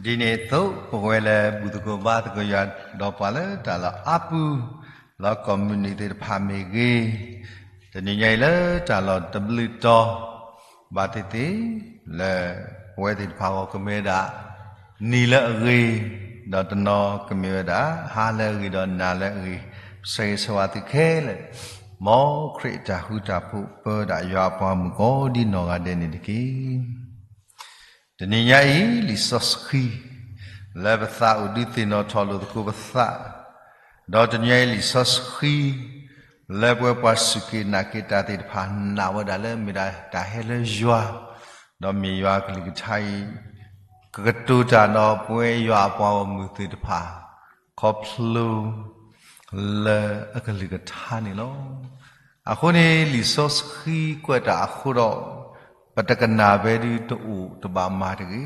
ဒ်န့ၣ်အသိး ပဝဲလၢဘူၣ်သကိးဘါသကိးယွၤ ဒီးပှၤလၢတၢ်လီၢ်အါပူၤ လၢကီၢ်မုၢ်နုာ်သ့ၣ်တဖၣ်မ့ၢ်ဂ့ၤ, တနံၤညါအံၤလၢတၢ်လီၢ်တဘျုးတီၤ ဘၣ်သ့ၣ်သ့ၣ် လၢပဝဲသ့ၣ်တဖၣ်အဂီၢ်ကမ့ၢ်ဝဲဒၣ် နံၤလၢအဂ့ၤ, ဒီးတနီၤကမ့ၢ်ဝဲဒၣ် ဟါလၢအဂ့ၤ ဒီးနၤလၢအဂ့ၤ, ဆၢဂ့ၤဆၢဝါသုခဲလၢာ်, မ်ခရံာ်အတၢ်ဃူတၢ်ဖိး ပၢဝဲဒၣ်ယွၤအပှၤမုၣ်ကိးဒ်နီၢ်ဂၤဒဲးန့ၣ်တက့ၢ်. တနံၤညါအံၤ လံာ်စီဆှံ လၢပသးအိၣ်ဒုးသ့ၣ်နီၣ်ထီၣ်လိာ်သကိးပသး, ဒီးတနံၤညါအံၤလံာ်စီဆှံ လၢပဝဲပှၤစူၢ်က့ၤနာ်က့ၤတၢ်သ့ၣ်တဖၣ် နာ်ဝဲဒၣ်လၢမ့ၢ်ဒၣ်တၢ်ဟဲလၢယွၤ, ဒီးမ့ၢ်ယွၤအကလုၢ်ကထါအံၤ ကကတိၤတၢ်ဒီးပဝဲယွၤအပှၤဂီၢ်မုၢ်သ့ၣ်တဖၣ် ခီဖျိ လၢအကလုၢ်ကထါန့ၣ်လီၤ. အဃိန့ၣ် လံာ်စီဆှံကွဲးတၢ်အဃိဒီး ပတကနၣ်ဖဲဒုးတအိၣ်တဘၣ်မၤတဂ့ၤ.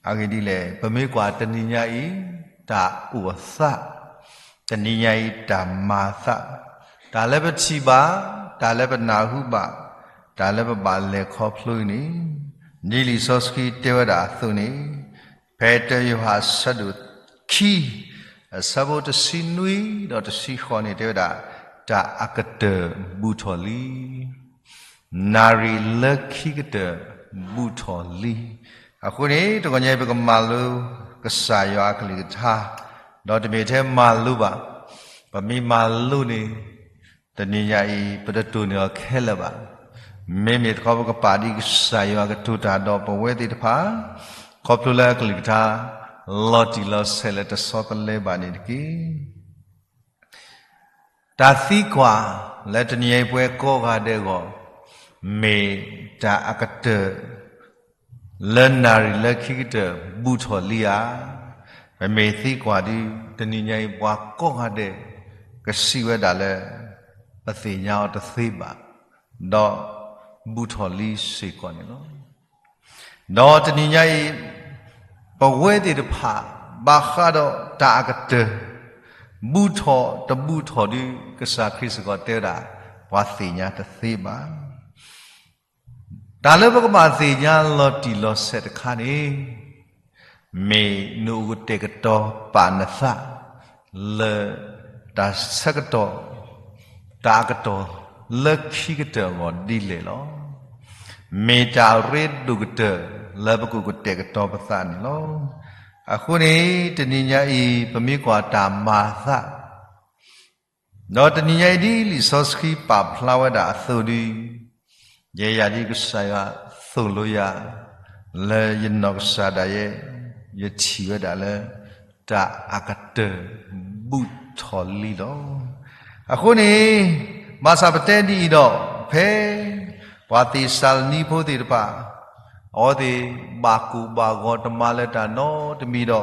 အဂ့ၢ်ဒ်လဲၣ်, ပမ့ၢ်ကွၢ်တနံၤညါအံၤ တၢ်အိၣ်အသး, တနံၤညါအံၤတၢ်မၤအသး, တၢ်လၢပထံၣ်ဘၣ်, တၢ်လၢပနၢ်ဟူဘၣ်, တၢ်လၢပဘၣ်လဲၤခီဖျိအံၤန့ၣ်, ဒ်လံာ်စီဆှံတဲဝဲဒၣ်အသိးန့ၣ်, ဖဲတၢယိၤဟၣ်အဆၢဒိၣ်ခံ အဆၢဖိတဆံနွံ ဒီးတဆံဃိးန့ၣ် တဲဝဲဒၣ်, တၢ်အကတၢၢ်ဘူးထီၣ်လံ. နၣ်ရံၣ်လၢခံကတၢၢ်ဘူးထီၣ်လံ. အဃိန့ၣ် တဂီၤညါအံၤ ပကမၤလိကစၢ်ယွၤအကလုၢ်ကထါ, ဒီးတမ့ၢ်ထဲမၤလိဘၣ်, ပမ့ၢ်မၤလိန့ၣ် တနံၤညါအံၤ ပတတိၢ်န့ၢ်အီၤခဲလၢာ်ဘၣ်. မ့မ့ၢ်တခီ ပကပာ်ဒ်ကစၢ်ယွၤကတိၤတၢ်ဒီးပဝဲသ့ၣ်တဖၣ်, ခီဖျိလၢအကလုၢ်ကထါ လီၤတံၢ်လီၤဆဲးလၢတဆီတလဲဘၣ်န့ၣ်တက့ၢ်. တၢ်သံကွၢ်လၢတနံၤအံၤပဝဲကိးဂၤဒဲးအဂီၢ်, မ့ၢ်တၢ်အကတၢၢ် လၢနၣ်ရံၣ်လၢခံကတၢၢ်ဘူးထီၣ်လံဧါ. ပမ့ၢ်သံကွၢ်ဒ် တနံၤညါအံၤပှၤကိးဂၤဒဲး ကစံးဝဲဒၣ်လၢ ပသ့ၣ်ညါအီၤတသ့ဘၣ်, ဒီးဘူးထီၣ်လံစ့ၢ်ကီးန့ၣ်လီၤ. ဒီးတနံၤညါအံၤ ပဝဲသ့ၣ်တဖၣ် ဘၣ်ဃးဒီးတၢ်အကတၢၢ် ဘူးထီၣ်တဘူးထီၣ်ဒ် ကစၢ်ခရံာ်စ့ၢ်ကီးတဲဝဲဒၣ် ပှၤသ့ၣ်ညါတသ့ဘၣ်. တၢ်လၢပကဘၣ်သ့ၣ်ညါလီၤတံၢ်လီၤဆဲးတခါန့ၣ် မ့ၢ်နအိၣ်ကတဲာ်ကတီၤပာ်နသး လၢတၢ်ဆၢကတီၢ် တၢ်အကတီၢ်လၢခံကတၢၢ်အဂီၢ်ဒ်လဲၣ်လီၤ. မ့ၢ်တၢ်ရ့ဒိၣ်ကတၢၢ်လၢပကအိၣ်ကတဲာ်ကတီၤပသးန့ၣ်လီၤ. အဃိန့ၣ် တနံၤညါအံၤ ပမ့ၢ်ကွၢ်တၢ်မၤအသး ဒီးတနံၤညါအံၤဒ်လံာ်စီဆှံပာ်ဖျါဝဲဒၣ်အသိးဒ်, ယဲယၤဒ်ကစၢ်ယွၤသိၣ်လိယၤ လၢယနီၢ်ကစၢ်ဒၣ်ယဲ ယထံၣ်ဝဲဒၣ်လၢ တၢ်အကတၢၢ်ဘူးထီၣ်လံလီၤ. အဃိန့ၣ် ဘၣ်ဆၣ်ပတဲဒ်အံၤဒီး ဖဲပှၤသ့းစၤလနံဖိသ့ၣ်တဖၣ် အဝဲသ့ၣ်ဘၣ်ကိၢ်ဘၣ်ဂီၤတမၤလၢၤတၢ်နီတမံၤဒီး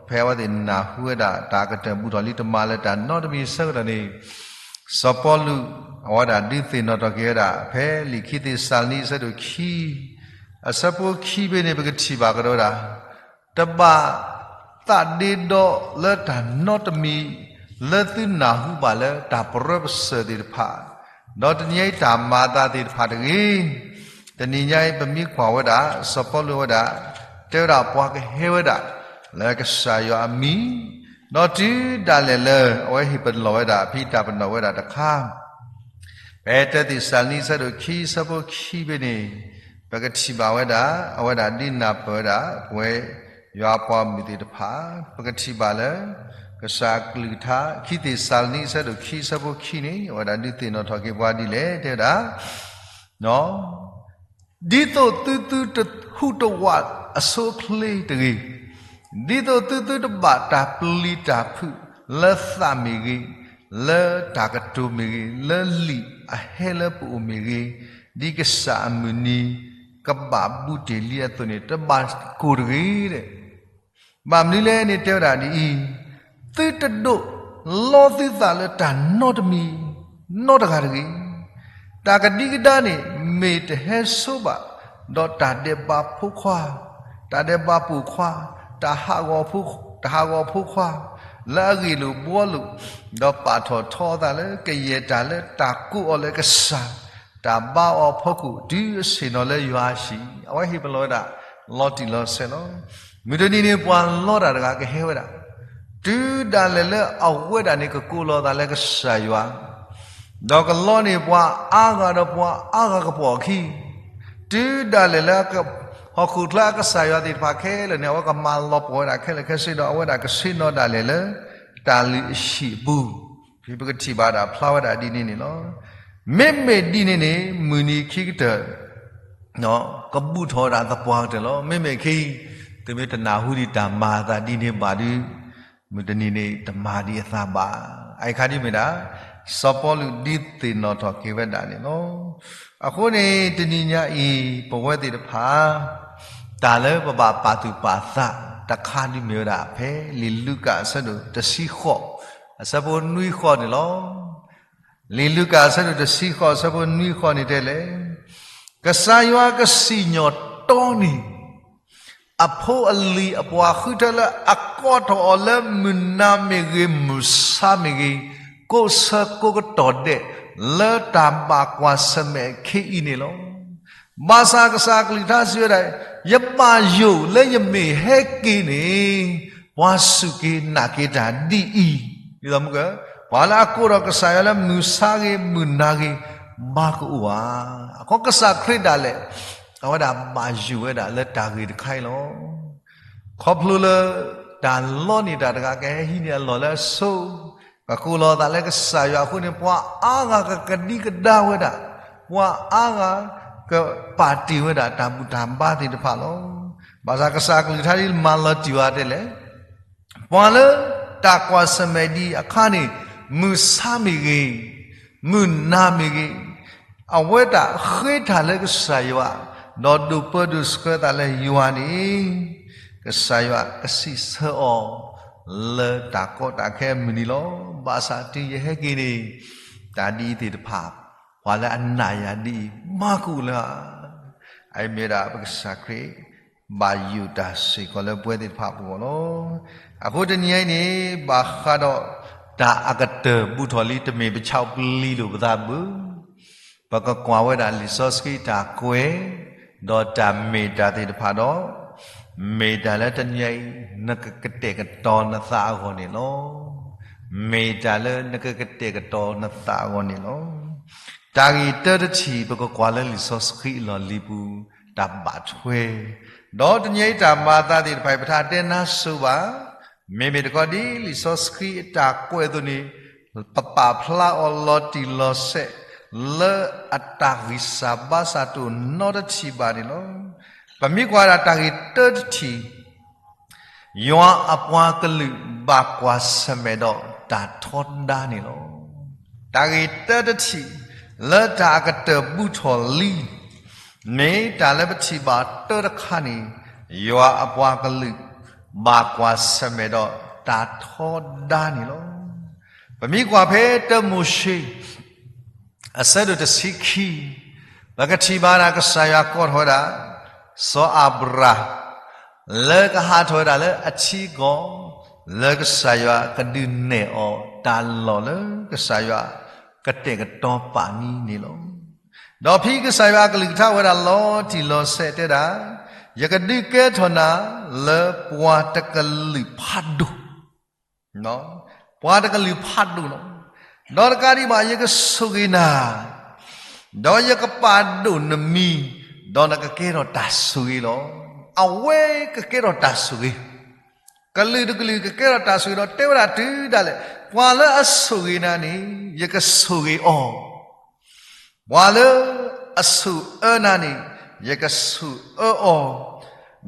ဖဲအဝဲသ့ၣ်နၢ်ဟူဝဲဒၣ် တၢ်ကတၢၢ်ဘူးထီၣ်လံတမၤလၢၤတၢ်နီတမံၤအဆၢကတီၢ်န့ၣ်, စီၤပီလူး အဝဲဒၣ်ဒုးသ့ၣ်နီၣ်ထီၣ်က့ၤဝဲဒၣ် ဖဲလံာ်ခံသ့းစၤလနံအဆၢဒိၣ်ခံ အဆၢဖိခံဖဲန့ၣ် ပကထံၣ်ဘၣ်ကဒီးဝဲဒၣ်, တဘၣ်သးဒ့ဒီလၢတၢ်နီတမံၤ လၢသုနၢ်ဟူဘၣ်လၢတၢ်ပရၢပစၢၤသ့ၣ်တဖၣ်, ဒီးတနံၤအံၤတၢ်မၤအသးသ့ၣ်တဖၣ်တဂ့ၤ. တနံၤညါအံၤ ပမ့ၢ်ကွၢ်ဝဲဒၣ် စီၤပီလူးဝဲဒၣ် တဲဝဲဒၣ်ပှၤကဟဲဝဲဒၣ် လၢကစၢ်ယွၤအမံၤ, ဒီးတုၤဒၣ်လဲာ်လၢအဝဲဟ့ၣ်ပလီၢ်ဝဲဒၣ် ဖံးတၢ်ပနီၣ်ဝဲဒၣ်တခါ ဖဲတၢသ့းစၤလနံအဆၢဒိၣ်ခံ အဆၢဖိခံဖဲန့ၣ်, ပကထံၣ်ဘၣ်ဝဲဒၣ် အဝဲဒၣ်ဒုးနၢ်ပၢၢ်ဝဲဒၣ် ပဝဲယွၤအပှၤမုၣ်သ့ၣ်တဖၣ်, ပကထံၣ်ဘၣ်လၢ ကစၢ်အကလုၢ်ကထါ ခံသ့းစၤလနံအဆၢဒိၣ်ခံ အဆၢဖိခံန့ၣ် အဝဲဒၣ်ဒုးသ့ၣ်နီၣ်ထီၣ်က့ၤပှၤဒ်လဲၣ် တဲဝဲဒၣ် ဒ်သိးသုသုတဟူးတဝးအဆိအချ့တဂ့ၤ, ဒ်သိးသုသုတဘၣ်တၢ်ပျံၤတၢ်ဖုးလၢသးမ့ၢ်ဂ့ၤ, လၢတၢ်ကတိၤမ့ၢ်ဂ့ၤ, လၢလံာ်အဟဲလၢပအိၣ်မ့ၢ်ဂ့ၤ, ဒ်ကစၢ်အမုၢ်နံၤကဘၣ်ဘူးတ့ၢ်လံအသိးန့ၣ် တဘၣ်ကိၢ်တဂ့ၤ. ဘၣ်မနုၤလဲၣ်န့ၣ် တဲဝဲဒၣ်ဒ်အံၤ, သုတဒိးလီသုသးလၢတၢ်နီတမံၤ နီတဂၤတဂ့ၤ. တၢ်ကဒံကဒါန့ၣ် မ့ၢ်တဟဲဆိဘၣ် ဒီးတၢ်ဒဲးဘးဖိခွါ, တၢ်ဒဲးဘးပိာ်ခွါ, တၢ်ဟးဂီၤဖိခွါ, လၢအဂ့ၢ်လိာ်ဘှီလိာ်, ဒီးပာ်ထီၣ်ထီအသးလၢကယဲၢ်တၢ်လၢတၢ်ကိးအီၤလၢကစၢ်, တၢ်ဘါအီၤအဖီခိၣ် တုၤအဆ့ၣ်နီၤလၢယွၤအဟံၣ်, အဝဲဟ့ၣ်ပလီၢ်ဝဲဒၣ် လီၤတံၢ်လီၤဆဲးလီၤ. မုၢ်တနံၤန့ၣ် ပှၤလီတၢ်တဂၤကဟဲဝဲဒၣ်, တုၤဒၣ်လဲာ်လၢအဝဲဒၣ်န့ၣ် ကကိးလီၤသးလၢကစၢ်ယွၤ, ဒီးကလီန့ၢ်ပှၤအါဂၤဒီးပှၤအါဂၤကပိာ်အခံ, တုၤဒၣ်လဲာ်လၢ ဟီၣ်ခိၣ်ချၢအကစၢ်ယွၤသ့ၣ်တဖၣ်ခဲလၢာ်န့ၣ် အဝဲကမၤလီၤပှီၢ်ဝဲဒၣ်ခဲလၢာ်ခဲဆ့ဒီး အဝဲဒၣ်ကဆ့ၣ်နီၤဒၣ်လဲာ်လၢ တၢ်လုၢ်အဟံၣ်အပူၤ, ဖဲပကထံၣ်ဘၣ်ဒၣ်ဖျါဝဲဒၣ်ဒ်န့ၣ်န့ၣ်လီၤ. မ့မ့ၢ်ဒ်န့ၣ်န့ၣ် မုၢ်နံၤခံကတၢၢ် ကဘူၣ်ထီၣ်ဝဲဒၣ်သပှၢ်ကတၢၢ်လီၤ. မ့မ့ၢ်ခဲအံၤ သုမ့ၢ်တနၢ်ဟူဒံးတၢ်မၤအသးဒ်န့ၣ်ဘၣ်ဒီး မုၢ်တနံၤန့ၣ် တမၤဒံးအသးဘၣ်. အအံၤခါဒ်မ့ၢ်ဒၣ် စီၤပီလူးဒုးသ့ၣ်နီၣ်ထီၣ်က့ၤဝဲဒၣ်န့ၣ်လီၤ. အဃိန့ၣ် တနံၤညါအံၤ ပဝဲသ့ၣ်တဖၣ် တၢ်လၢပဘၣ်ပာ်သူၣ်ပာ်သး တခါဒ်မ့ၢ်ဝဲဒၣ်ဖဲ လံာ်လူၤကၣ်အဆၢဒိၣ်တဆံဃိး အဆၢဖိနွံဃိးန့ၣ်လီၤ. လံာ်လူၤကၣ်အဆၢဒိၣ်တဆံဃိး အဆၢဖိနွံဃိးန့ၣ်တဲလဲၣ်, ကစၢ်ယွၤကစံၣ်ညီၣ်တီန့ၢ် အဖိအလံၤအပှၤဃုထၢလၢအကိးထီၣ်အီၤလၢမုၢ်နၤမ့ၢ်ဂ့ၤ မုၢ်ဆါမ့ၢ်ဂ့ၤ, ကိးဆၢကိးကတီၢ်ဒဲး လၢတၢ်ဘၣ်ကွၢ်ဆၢၣ်မဲာ်ခဲအံၤန့ၣ်လီၤ. ဘၣ်ဆၣ်ကစၢ်အကလုၢ်ကထါစံးဝဲဒၣ်, ယဘၣ်ယိၣ်လၢယမ့ၢ်ဟဲက့ၤန့ၣ် ပှၤစူၢ်က့ၤနာ်က့ၤတၢ်ဒ်အံၤ, ဒ်သိးမုၢ်က ပှၤလၢအကိးထီၣ်ကစၢ်ယွၤလၢမုၢ်ဆါဂ့ၤ မုၢ်နၤဂ့ၤ ဘၣ်ကအိၣ်ဧါ. အခီကစၢ်ခရံာ်ဒၣ်လဲာ် အဝဲဒၣ်ဘၣ်ယိၣ်ဝဲဒၣ်လၢတၢ်ဂ့ၢ်တခါအံၤလီၤ. ခီဖျိလၢ တၢ်လီန့ၢ်တၢ်တဂၤကဟဲဟံးန့ၢ်အလီၢ်လၢအဆိ, ကကိးလီၤသးလၢကစၢ်ယွၤအဃိန့ၣ် ပှၤအါဂၤကကဒံကဒါဝဲဒၣ်, ပှၤအါဂၤကပာ်တ့ၢ်ဝဲဒၣ်တၢ်ဘူၣ်တၢ်ဘါသ့ၣ်တဖၣ်လီၤ. ဘၣ်ဆၣ်ကစၢ်အကလုၢ်ကထါဒ်မၤလီၤတံၢ်ဝဲတဲလဲၣ် ပှၤလၢတၢ်ကွၢ်ဆၢၣ်မဲာ်ဒံးအခါန့ၣ် မုၢ်ဆါမ့ၢ်ဂ့ၤ, မုၢ်နၤမ့ၢ်ဂ့ၤ, အဝဲဒၣ်ဃ့တၢ်လၢကစၢ်ယွၤ, ဒီးဒိးပၢဒိးဆှၢသးလၢယွၤန့ၣ်, ကစၢ်ယွၤကစံးဆၢအီၤ လၢတၢ်ကီတၢ်ခဲအမုၢ်နံၤလီၤ. ဘၣ်ဆၣ်တုၤယဟဲက့ၤန့ၣ်, တၢ်ဒ်အံၤသ့ၣ်တဖၣ် ပှၤလၢအနာ်ယၤဒ်အံၤ ဘၣ်ကအိၣ်လၢၤဧါ. အအံၤမ့ၢ်ဒၣ်ပကစၢ်ခရံာ် ဘၣ်ယိၣ်တၢ်စ့ၢ်ကီးလၢပဝဲသ့ၣ်တဖၣ်အပူၤအဂီၢ်လီၤ. အဃိတနံၤအံၤန့ၣ် ဘၣ်ဃးဒီးတၢ်အကတၢၢ်ဘူးထီၣ်လံ တမ့ၢ်ပဆီပလံၤလိာ်ပသးဘၣ်. ပကကွၢ်ဝဲဒၣ်လံာ်စီဆှံတၢ်ကွဲး, ဒီးတၢ်မ့ၢ်တၢ်သ့ၣ်တဖၣ်ဒီး, မ့ၢ်တၢ်လၢတနံၤအံၤ နကကတဲာ်ကတီၤနသးအဂီၢ်န့ၣ်လီၤ. မ့ၢ်တၢ်လၢနကကတဲာ်ကတီၤနသးအဂီၢ်န့ၣ်လီၤ. တၢ်ဂ့ၢ်တၢတထံၣ် ပကကွၢ်လၢလံာ်စီဆှံအလီၢ်လံၤပူၤ တၢ်ဘၣ်ထွဲ, ဒီးတနံၤအံၤတၢ်မၤအသးသ့ၣ်တဖၣ်အံၤ ပတၢ်တဲနါစိၤဘၣ်, မ့မ့ၢ်တခီဒ်လံာ်စီဆှံအတၢ်ကွဲးအသိးန့ၣ်, ပပာ်ဖျါအီၤလီၤတံၢ်လီၤဆဲး လၢအတၢ်ဂံၢ်စၢ်ဘါစၢ်တအိၣ်နီတထံၣ်ဘၣ်န့ၣ်လီၤ. ပမ့ၢ်ကွၢ်ဒၣ်တၢ်ဂ့ၢ်တၢတထံၣ် ယွၤအပှၤကလုာ်ဘၣ်ကွၢ်ဆၢၣ်မဲာ်ဒီးတၢ်ထီဒါန့ၣ်လီၤ. တၢ်ဂ့ၢ်တၢတထံၣ် လၢတၢ်အကတၢၢ်ဘူးထီၣ်လံ မ့ၢ်တၢ်လၢပထံၣ်ဘၣ်တၢတခါန့ၣ်, ယွၤအပှၤကလုာ် ဘၣ်ကွၢ်ဆၢၣ်မဲာ်ဒီးတၢ်ထီဒါန့ၣ်လီၤ. ပမ့ၢ်ကွၢ်ဖဲတၢမိၤၡ့ အဆၢဒိၣ်တဆံခံ, ပကထံၣ်ဘၣ်ဒၣ်ကစၢ်ယွၤကိးထီၣ်ဝဲဒၣ် စီၤအၤဘြၤဟၣ် လၢကဟးထီၣ်ဝဲဒၣ်လၢအထံကီၢ် လၢကစၢ်ယွၤကဒုးနဲၣ်အီၤတၢ်လီၢ်လၢကစၢ်ယွၤကတဲာ်ကတီၤပာ်န့ၣ်န့ၣ်လီၤ. ဒီးဖဲကစၢ်ယွၤအကလုၢ်ကထါဝဲဒၣ်လီၤတံၢ်လီၤဆဲးတဲဒၣ်, ယကဒုးကဲထီၣ်နၤလၢပှၤတကလုာ်ဖးဒိၣ် ပှၤတကလုာ်ဖးဒိၣ်လီၤ. ဒီးတကးဒံးဘၣ် ယကဆိၣ်ဂ့ၤနၤ, ဒီးယကပာ်ဒိၣ်နမံၤ, ဒီးနကကဲထီၣ်တၢ်ဆိၣ်ဂ့ၤလီၤ. အဝဲကကဲထီၣ်တၢ်ဆိၣ်ဂ့ၤ, ကလုာ်တကလုာ်ကကဲထီၣ်တၢ်ဆိၣ်ဂ့ၤဒီး တဲဝဲဒၣ်တုၤဒၣ်လဲာ်, ပှၤလၢအဆိၣ်ဂ့ၤနၤန့ၣ် ယကဆိၣ်ဂ့ၤအီၤ ပှၤလၢအဆိၣ်အၢနၤန့ၣ် ယကဆိၣ်အၢအီၤ,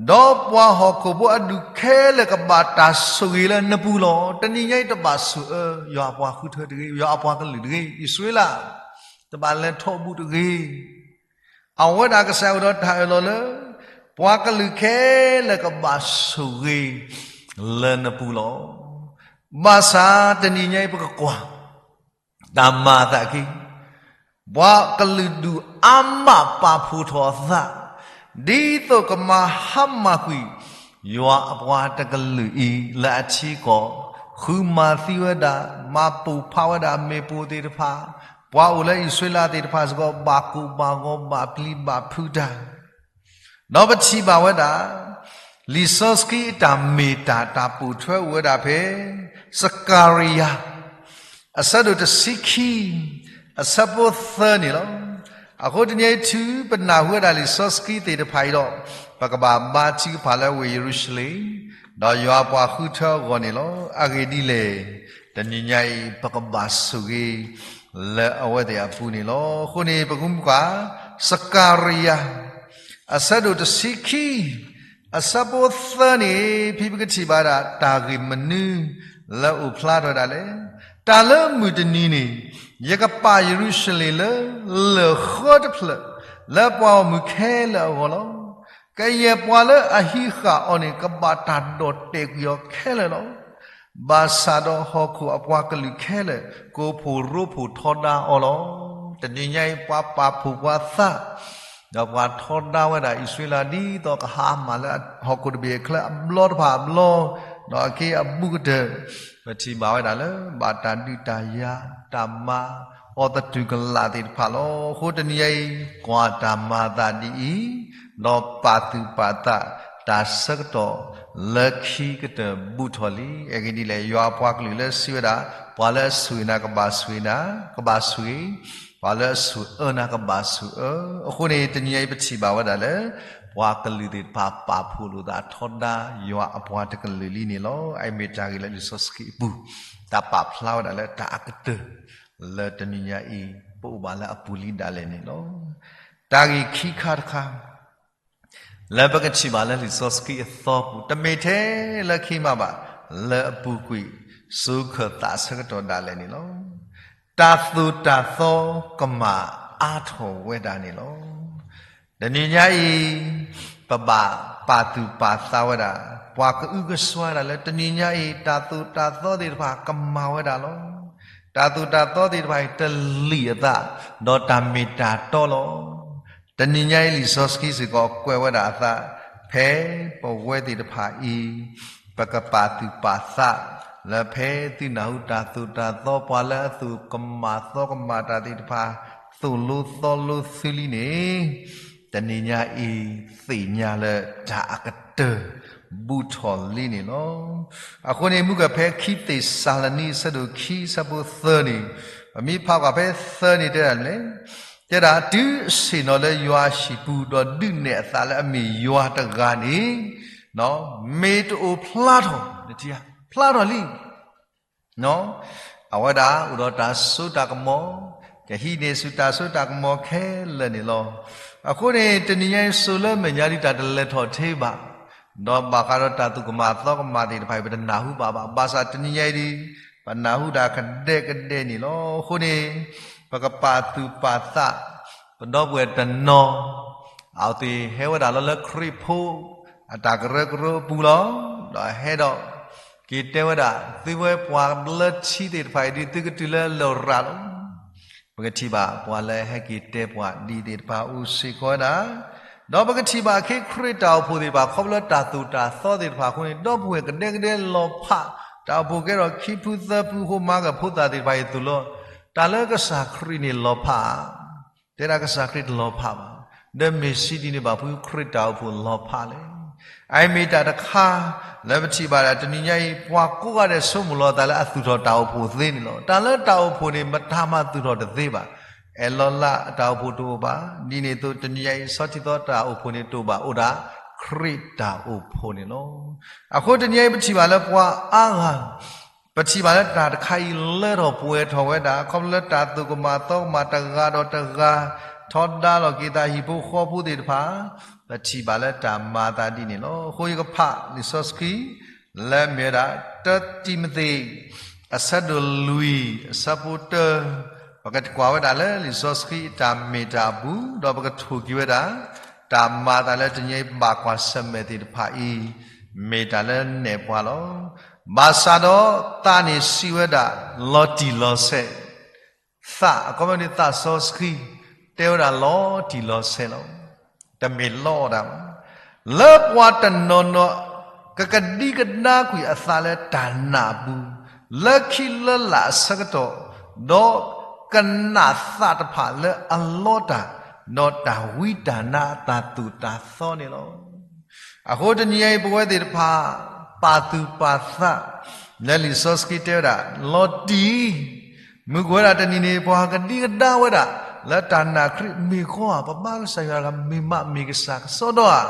ဒီးပှၤဟီၣ်ခိၣ်ဖိအဒူၣ်ခဲလၢာ်ကဘၣ်တၢ်ဆိၣ်ဂ့ၤလၢနပူၤလီၤ. တနံၤညါအံၤတဘၣ်ဆိၣ်အၢ ယွၤအပှၤဃုထၢတဂ့ၤ, ယွၤအပှၤကလုာ်တဂ့ၤ, အံၣ်စရ့လး တဘၣ်လဲၤထီၣ်ဘူးတဂ့ၤ. အဝဲဒၣ်ကစၢ်ယွၤအိၣ်ဒီးတၢ်အၢၣ်လီၤလၢ ပှၤကလုာ်ခဲလၢာ်ကဘၣ်ဆိၣ်ဂ့ၤလၢနပူၤလီၤ. ဘၣ်ဆၣ်တနံၤညါအံၤပကကွၢ် တၢ်မၤအသးက့ၤ ပှၤကလုာ်ဒူၣ်အါမးပာ်ဖှိၣ်ထီၣ်အသး ဒ်သိးကမၤဟါမၢ်ကွံာ် ယွၤအပှၤတကလုာ်အံၤလၢအထံကီၢ်, ဃုမၤသံဝဲဒၣ်, မၤပိာ်ဖးဝဲဒၣ်မ့ၣ်ပိၢ်သ့ၣ်တဖၣ်, ပှၤအိၣ်လၢအံၣ်စရ့လးသ့ၣ်တဖၣ်စ့ၢ်ကီး ဘၣ်ကိၢ်ဘၣ်ဂီၤဘၣ်ပျံၤဘၣ်ဖုးတၢ် ဒီးပထံၣ်ဘၣ်ဝဲဒၣ် လံာ်စီဆှံအတၢ်မ့ၢ်တၢ်တၢ်ပိာ်ထွဲအိၣ်ဝဲဒၣ်ဖဲ စကၤရယၤ အဆၢဒိၣ်တဆံခံ အဆၢဖိသၢန့ၣ်လီၤ. အဃိတနံၤအံၤ တုၤပနၢ်ဟူဝဲဒၣ်လံာ်စီဆှံသ့ၣ်တဖၣ်အံၤဒီး ပကဘၣ်ဘါထုကဖၣ်လၢဝ့ၢ်ယရူၤၡလ့ၣ်, ဒီးယွၤအပှၤဃုထၢအဂီၢ်န့ၣ်လီၤ. အဂ့ၢ်ဒ်လဲၣ်, တနံၤညါအံၤ ပကဘၣ်ဆိၣ်ဂ့ၤ လၢအဝဲသ့ၣ်အပူၤန့ၣ်လီၤ. အဃိန့ၣ် ပကမူကွၢ် စကၤရယၤ အဆၢဒိၣ်တဆံခံ အဆၢဖိသၢန့ၣ် ဖဲပကထံၣ်ဘၣ်ဒၣ် တၢ်ဂ့ၢ်မနုၤလၢအိၣ်ဖျါထီၣ်ဝဲဒၣ်လဲၣ်. တၢ်လၢမုၢ်တနံၤန့ၣ် ယကပာ်ယရူၤၡလ့ၣ်လၢ လၢၢ်ဃၢတဖျၢၣ် လၢပှၤဂီၢ်မုၢ်ခဲလၢာ်အဂီၢ်လီၤ. ကယဲၢ်ပှၤလၢအဟံးဃာ်အီၤန့ၣ် ကဘၣ်တၢ်ဒီၣ်တဲာ်ကွံာ်အီၤခဲလၢာ်လီၤ. ဘၣ်ဆၣ်ဒီးဟီၣ်ခိၣ်အပှၤကလုာ်ခဲလၢာ် ကိးဖှိၣ်ရိဖှိၣ်ထီဒါအီၤလီၤ. တနံၤညါအံၤ ပှၤပာ်ဖှိၣ်ပှၤသး ဒီးပှၤထီဒါဝဲဒၣ်အံၣ်စရ့လး ဒ်သိးကဟါမၢ်လၢဟီၣ်ခိၣ်တဘ့ၣ်အချၢအဘျီတဖၣ်အဘျီ, ဒီးအခ့အဘူးကတၢၢ် ပထံၣ်ဘၣ်ဝဲဒၣ်လၢ ဘၣ်တၢ်ဒုးတၢ်ယၤ တၢ်မၤအီၤသတူၢ်ကလာ်သ့ၣ်တဖၣ်လီၤ. အဃိတနံၤညါအံၤ ကွၢ်တၢ်မၤအသးဒ်အံၤ, ဒီးပာ်သူၣ်ပာ်သးတၢ်ဆၢကတီၢ်လၢခံကတၢၢ်ဘူးထီၣ်လံ. အဂ့ၢ်ဒ်လဲၣ်, ယွၤအပှၤကလုာ်လၢစံးဝဲဒၣ်, ပှၤလၢအဆိၣ်ဂ့ၤနၤကဘၣ်ဆိၣ်ဂ့ၤနၤ, ကဘၣ်ဆိၣ်ဂ့ၤ, ပှၤလၢအဆိၣ်အၢနၤကဘၣ်ဆိၣ်အၢ. အဃိန့ၣ် တနံၤညါအံၤပထံၣ်ဘၣ်ဝဲဒၣ်လၢ ပှၤကလုာ်သ့ၣ်တဖၣ် ပာ်ဖှိၣ်လိာ်သးထီဒါယွၤအပှၤတကလုာ်လံန့ၣ်လီၤ. အအံၤမ့ၢ်တၢ်ဂ့ၢ်လၢလံာ်စီဆှံအပူၤ တၢ်ပာ်ဖျါဝဲဒၣ်လၢတၢ်အကတၢၢ် လၢတနံၤညါအံၤ ပအိၣ်ဘၣ်လၢအပူၤလံဒၣ်လဲာ်န့ၣ်လီၤ. တၢ်ဂ့ၢ်ခံခါတခါ လၢပကထံၣ်ဘၣ်လၢလံာ်စီဆှံအသီပူၤ တမ့ၢ်ထဲလၢခံမးဘၣ်, လၢအပူၤကွံာ် စူၤခၢၣ်သးဆၢကတီၢ်ဒၣ်လဲာ်န့ၣ်လီၤ. တၢ်သိၣ်တၢ်သီကမၣ်အါထီၣ်ဝဲဒၣ်န့ၣ်လီၤ. တနံၤညါအံၤ ပဘၣ်ပာ်သူၣ်ပာ်သးဝဲဒၣ် ပှၤကအုကစွါဒၣ်လၢ တနံၤညါအံၤ တၢ်သိၣ်တၢ်သီသ့ၣ်တဖၣ်ကမၣ်ဝဲဒၣ်လီၤ. တၢ်သိၣ်တၢ်သီသ့ၣ်တဖၣ်အံၤ တလံာ်အသး ဒီးတၢ်မ့ၢ်တၢ်တီလီၤ. တနံၤညါအံၤ လံာ်စီဆှံစ့ၢ်ကီးကွဲးဝဲဒၣ်အသး ဖဲပဝဲသ့ၣ်တဖၣ်အံၤ ပကပာ်သူၣ်ပာ်သး လၢဖဲသုနၢ်ဟူတၢ်သိၣ်တၢ်သီ ပှၤလၢအသိၣ်ကမၣ်သီကမၣ်တၢ်သ့ၣ်တဖၣ် သိၣ်လိသီလိသုလံန့ၣ် တနံၤညါအံၤ သ့ၣ်ညါလၢတၢ်အကတၢၢ် ဘူးထီၣ်လံန့ၣ်လီၤ. အဃိန့ၣ် မုၢ်ကၢၢ်ဖဲခံသ့းစၤလနံ အဆၢဒိၣ်ခံ အဆၢဖိသၢန့ၣ်, ပမ့ၢ်ဖးကွၢ်ဖဲသၢန့ၣ် တဲဒၣ်လဲၣ်, တဲဒၣ်တုၤအဆ့ၣ်နီၤလၢယွၤအဟံၣ်ပူၤ ဒီးဒုးနဲၣ်အသးလၢအမ့ၢ်ယွၤတဂၤန့ၣ် မ့ၢ်တအိၣ်ဖျါထီၣ်, ဖျါထီၣ်လံ အဝဲဒၣ်အိၣ်ဒီးတၢ်စိတၢ်ကမီၤ, ကဟံးန့ၢ်ဆူတၢ်စိတၢ်ကမီၤခဲလၢာ်န့ၣ်လီၤ. အဃိန့ၣ် တနံၤညါအံၤ စိၤလၢမဲာ်ညါဒ်တၢ်တလဲၤထီၣ်ထ့ဘၣ်, ဒီးဘၣ်ဃးဒီးတၢ်သူၣ်ကမၣ်သီကမၣ်သ့ၣ်တဖၣ်အံၤ ပတနၢ်ဟူဘၣ်ဘၣ်. ဘၣ်ဆၣ်တနံၤညါအံၤဒ် ပနၢ်ဟူဒၣ်ကဒဲကဒဲန့ၣ်လီၤ. အဃိန့ၣ် ပကပာ်သူၣ်ပာ်သး, ပဒီပုၢ်ဝဲၢ်တနီၤ အဝဲသ့ၣ်ဟဲဝဲဒၣ်လီၤလၢခရံာ်ဖိ အတၢ်ကရၢကရိအပူၤလီၤ. ဒီးဟဲဒီး က့ၤတဲဝဲဒၣ် သုဝဲပှၤဘျၢထံသ့ၣ်တဖၣ်အံၤဒ် သုကတုၤလၢလရာ်လီၤ. ပကထံၣ်ဘၣ်ပှၤလၢဟဲက့ၤတဲပှၤဒ်သ့ၣ်တဖၣ်အိၣ်စ့ၢ်ကီးဝဲဒၣ်, ဒီးပကထံၣ်ဘၣ်အခ့ခရံာ်တၢ်အိၣ်ဖှိၣ်သ့ၣ်တဖၣ် ခီဖျိလၢတၢ်သိၣ်တၢ်သီသ့ၣ်တဖၣ်အဃိန့ၣ် ဒီပုၢ်ဝဲၢ်ကဒဲကဒဲလီၤဖး, တၢ်အိၣ်ဖှိၣ်ကဲထီၣ်ခံဖုသၢဖု ဃိမၤကၢၢ်ဖိသၣ်သ့ၣ်တဖၣ်အံၤသိၣ်လိ တၢ်လၢကစၢ်ခရံာ်န့ၣ်လီၤဖးဧါ. တဲဒၣ်ကစၢ်ခရံာ်တလီၤဖးဘၣ်, ဒီးမ့ၢ်စံးဒ်န့ၣ်ဘၣ် ဖုခရံာ်တၢ်အိၣ်ဖှိၣ်လီၤဖးလဲၣ်. အအံၤမ့ၢ်တၢ်တခါ လၢပထံၣ်ဘၣ်ဒၣ်တနံၤညါအံၤ ပှၤကိးဂၤဒဲးဆိကမိၣ်လီၤအသးလၢအသူၣ်ထီၣ်တၢ်အိၣ်ဖှိၣ်သ့န့ၣ်လီၤ. တၢ်လၢတၢ်အိၣ်ဖှိၣ်န့ၣ် မတၤမၤသူၣ်ထီၣ်တသ့ဘၣ်. အဲၣ်လီၤလးအတၢ်အိၣ်ဖှိၣ်တအိၣ်ဘၣ်. ဒ်န့ၣ်အသိးတနံၤညါအံၤ ဆီထံသီတၢ်အိၣ်ဖှိၣ်န့ၣ်တအိၣ်ဘၣ်, အိၣ်ဒၣ် ခရံာ်တၢ်အိၣ်ဖှိၣ်န့ၣ်လီၤ. အဃိတနံၤညါအံၤ ပထံၣ်ဘၣ်လၢပှၤအါဂၤ ပထံၣ်ဘၣ်လၢတၢ်တခါအံၤလၢထီၣ်ပှဲၤထီၣ်ဝဲဒၣ် ခီဖျိလၢတၢ်သူၣ်ကမၣ်သီကမၣ်တဂၤဒီးတဂၤ ထီဒါလီၤက့ၤသးဟံၣ်ဖိဃီဖိသ့ၣ်တဖၣ်, ပထံၣ်ဘၣ်လၢတၢ်မၤအသးဒ်န့ၣ်လီၤ. အဃိယကဖးလံာ်စီဆှံ လၢမ့ၢ်ဝဲဒၣ် တၢတံၤမသ့း အဆၢဒိၣ်လွံၢ် အဆၢဖိတၢ ပကကွၢ်ဝဲဒၣ်လၢလံာ်စီဆှံအတၢ်မ့ၢ်တၢ်အပူၤ ဒီးပကထိၣ်က့ၤဝဲဒၣ် တၢ်မၤအသးလၢတနံၤအံၤဘၣ်ကွၢ်ဆၢၣ်မဲာ်သ့ၣ်တဖၣ်အံၤ မ့ၢ်တၢ်လၢနဲၣ်ပှၤလီၤ. ဘၣ်ဆၣ်ဒီးသးန့ၣ်စံးဝဲဒၣ် လီၤတံၢ်လီၤဆဲး, သး အခီပညီန့ၣ်သးစီဆှံ တဲဝဲဒၣ်လီၤတံၢ်လီၤဆဲးလီၤ. တမ့ၢ်လီအီၣ်ဒၣ်ဘၣ်. လၢပှၤတနီၤနီၤ ကကဒံကဒါကွံာ်အသးလၢတၢ်နာ်အပူၤ လၢခံလၢလာ်အဆၢကတီၢ်, ဒီးကနၣ်သးတဖၣ်လၢအလီတၢ် ဒီးတၢ်ဝံတၢ်နါအတၢ်သိၣ်တၢ်သီန့ၣ်လီၤ. အဃိတနံၤညါအံၤ ပဝဲသ့ၣ်တဖၣ် ပာ်သူၣ်ပာ်သး လၢလံာ်စီဆှံတဲဝဲဒၣ် လီၤတံၢ် မုၢ်ကဝဲဒၣ်တနံၤန့ၣ် ပှၤကဒံကဒါဝဲဒၣ် လၢတၢ်နာ်ခရံာ်မ့ၢ်ကီဧါ, ပဘါကစၢ်ယွၤတဂၤမ့ၢ်မး မ့ၢ်ကစၢ်ကစီဒီဧါ,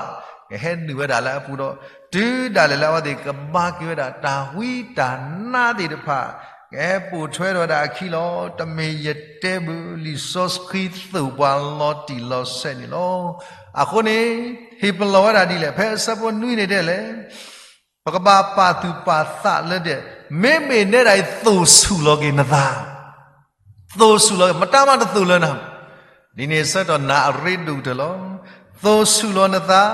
ကဟဲနုာ်ဝဲဒၣ်လၢအပူၤဒီး တုၤဒၣ်လဲာ်လၢအဝဲသ့ၣ်ကဘါက့ၤဝဲဒၣ် တၢ်ဝံတၢ်နါသ့ၣ်တဖၣ် ကဟဲပိာ်ထွဲထီၣ်ဝဲဒၣ်အခံလီၤ. တမ့ၢ်ယတဲဘၣ် လံာ်စီဆှံသိၣ်ပှၤလီၤတံၢ်လီၤဆဲးန့ၣ်လီၤ. အဃိန့ၣ် ဟ့ၣ်ပလီၢ်ဝဲဒၣ်ဒ်လဲၣ်, ဖဲအဆၢဖိနွံန့ၣ်တဲလဲၣ် ပကဘၣ်ပာ်သူၣ်ပာ်သးလၢဒဲး, မ့မ့ၢ်နဲဒၣ်အံၤ သိၣ်ဆူၣ်လီၤက့ၤနသး, သိၣ်ဆူၣ်လီၤက့ၤ မတၤမးတသိၣ်လၢနၤ, ဒ်န့ၣ်ဆၢကတီၢ်နၤအရ့ဒိၣ်ကတၢၢ်လီၤ. သိၣ်ဆူၣ်လီၤနသး,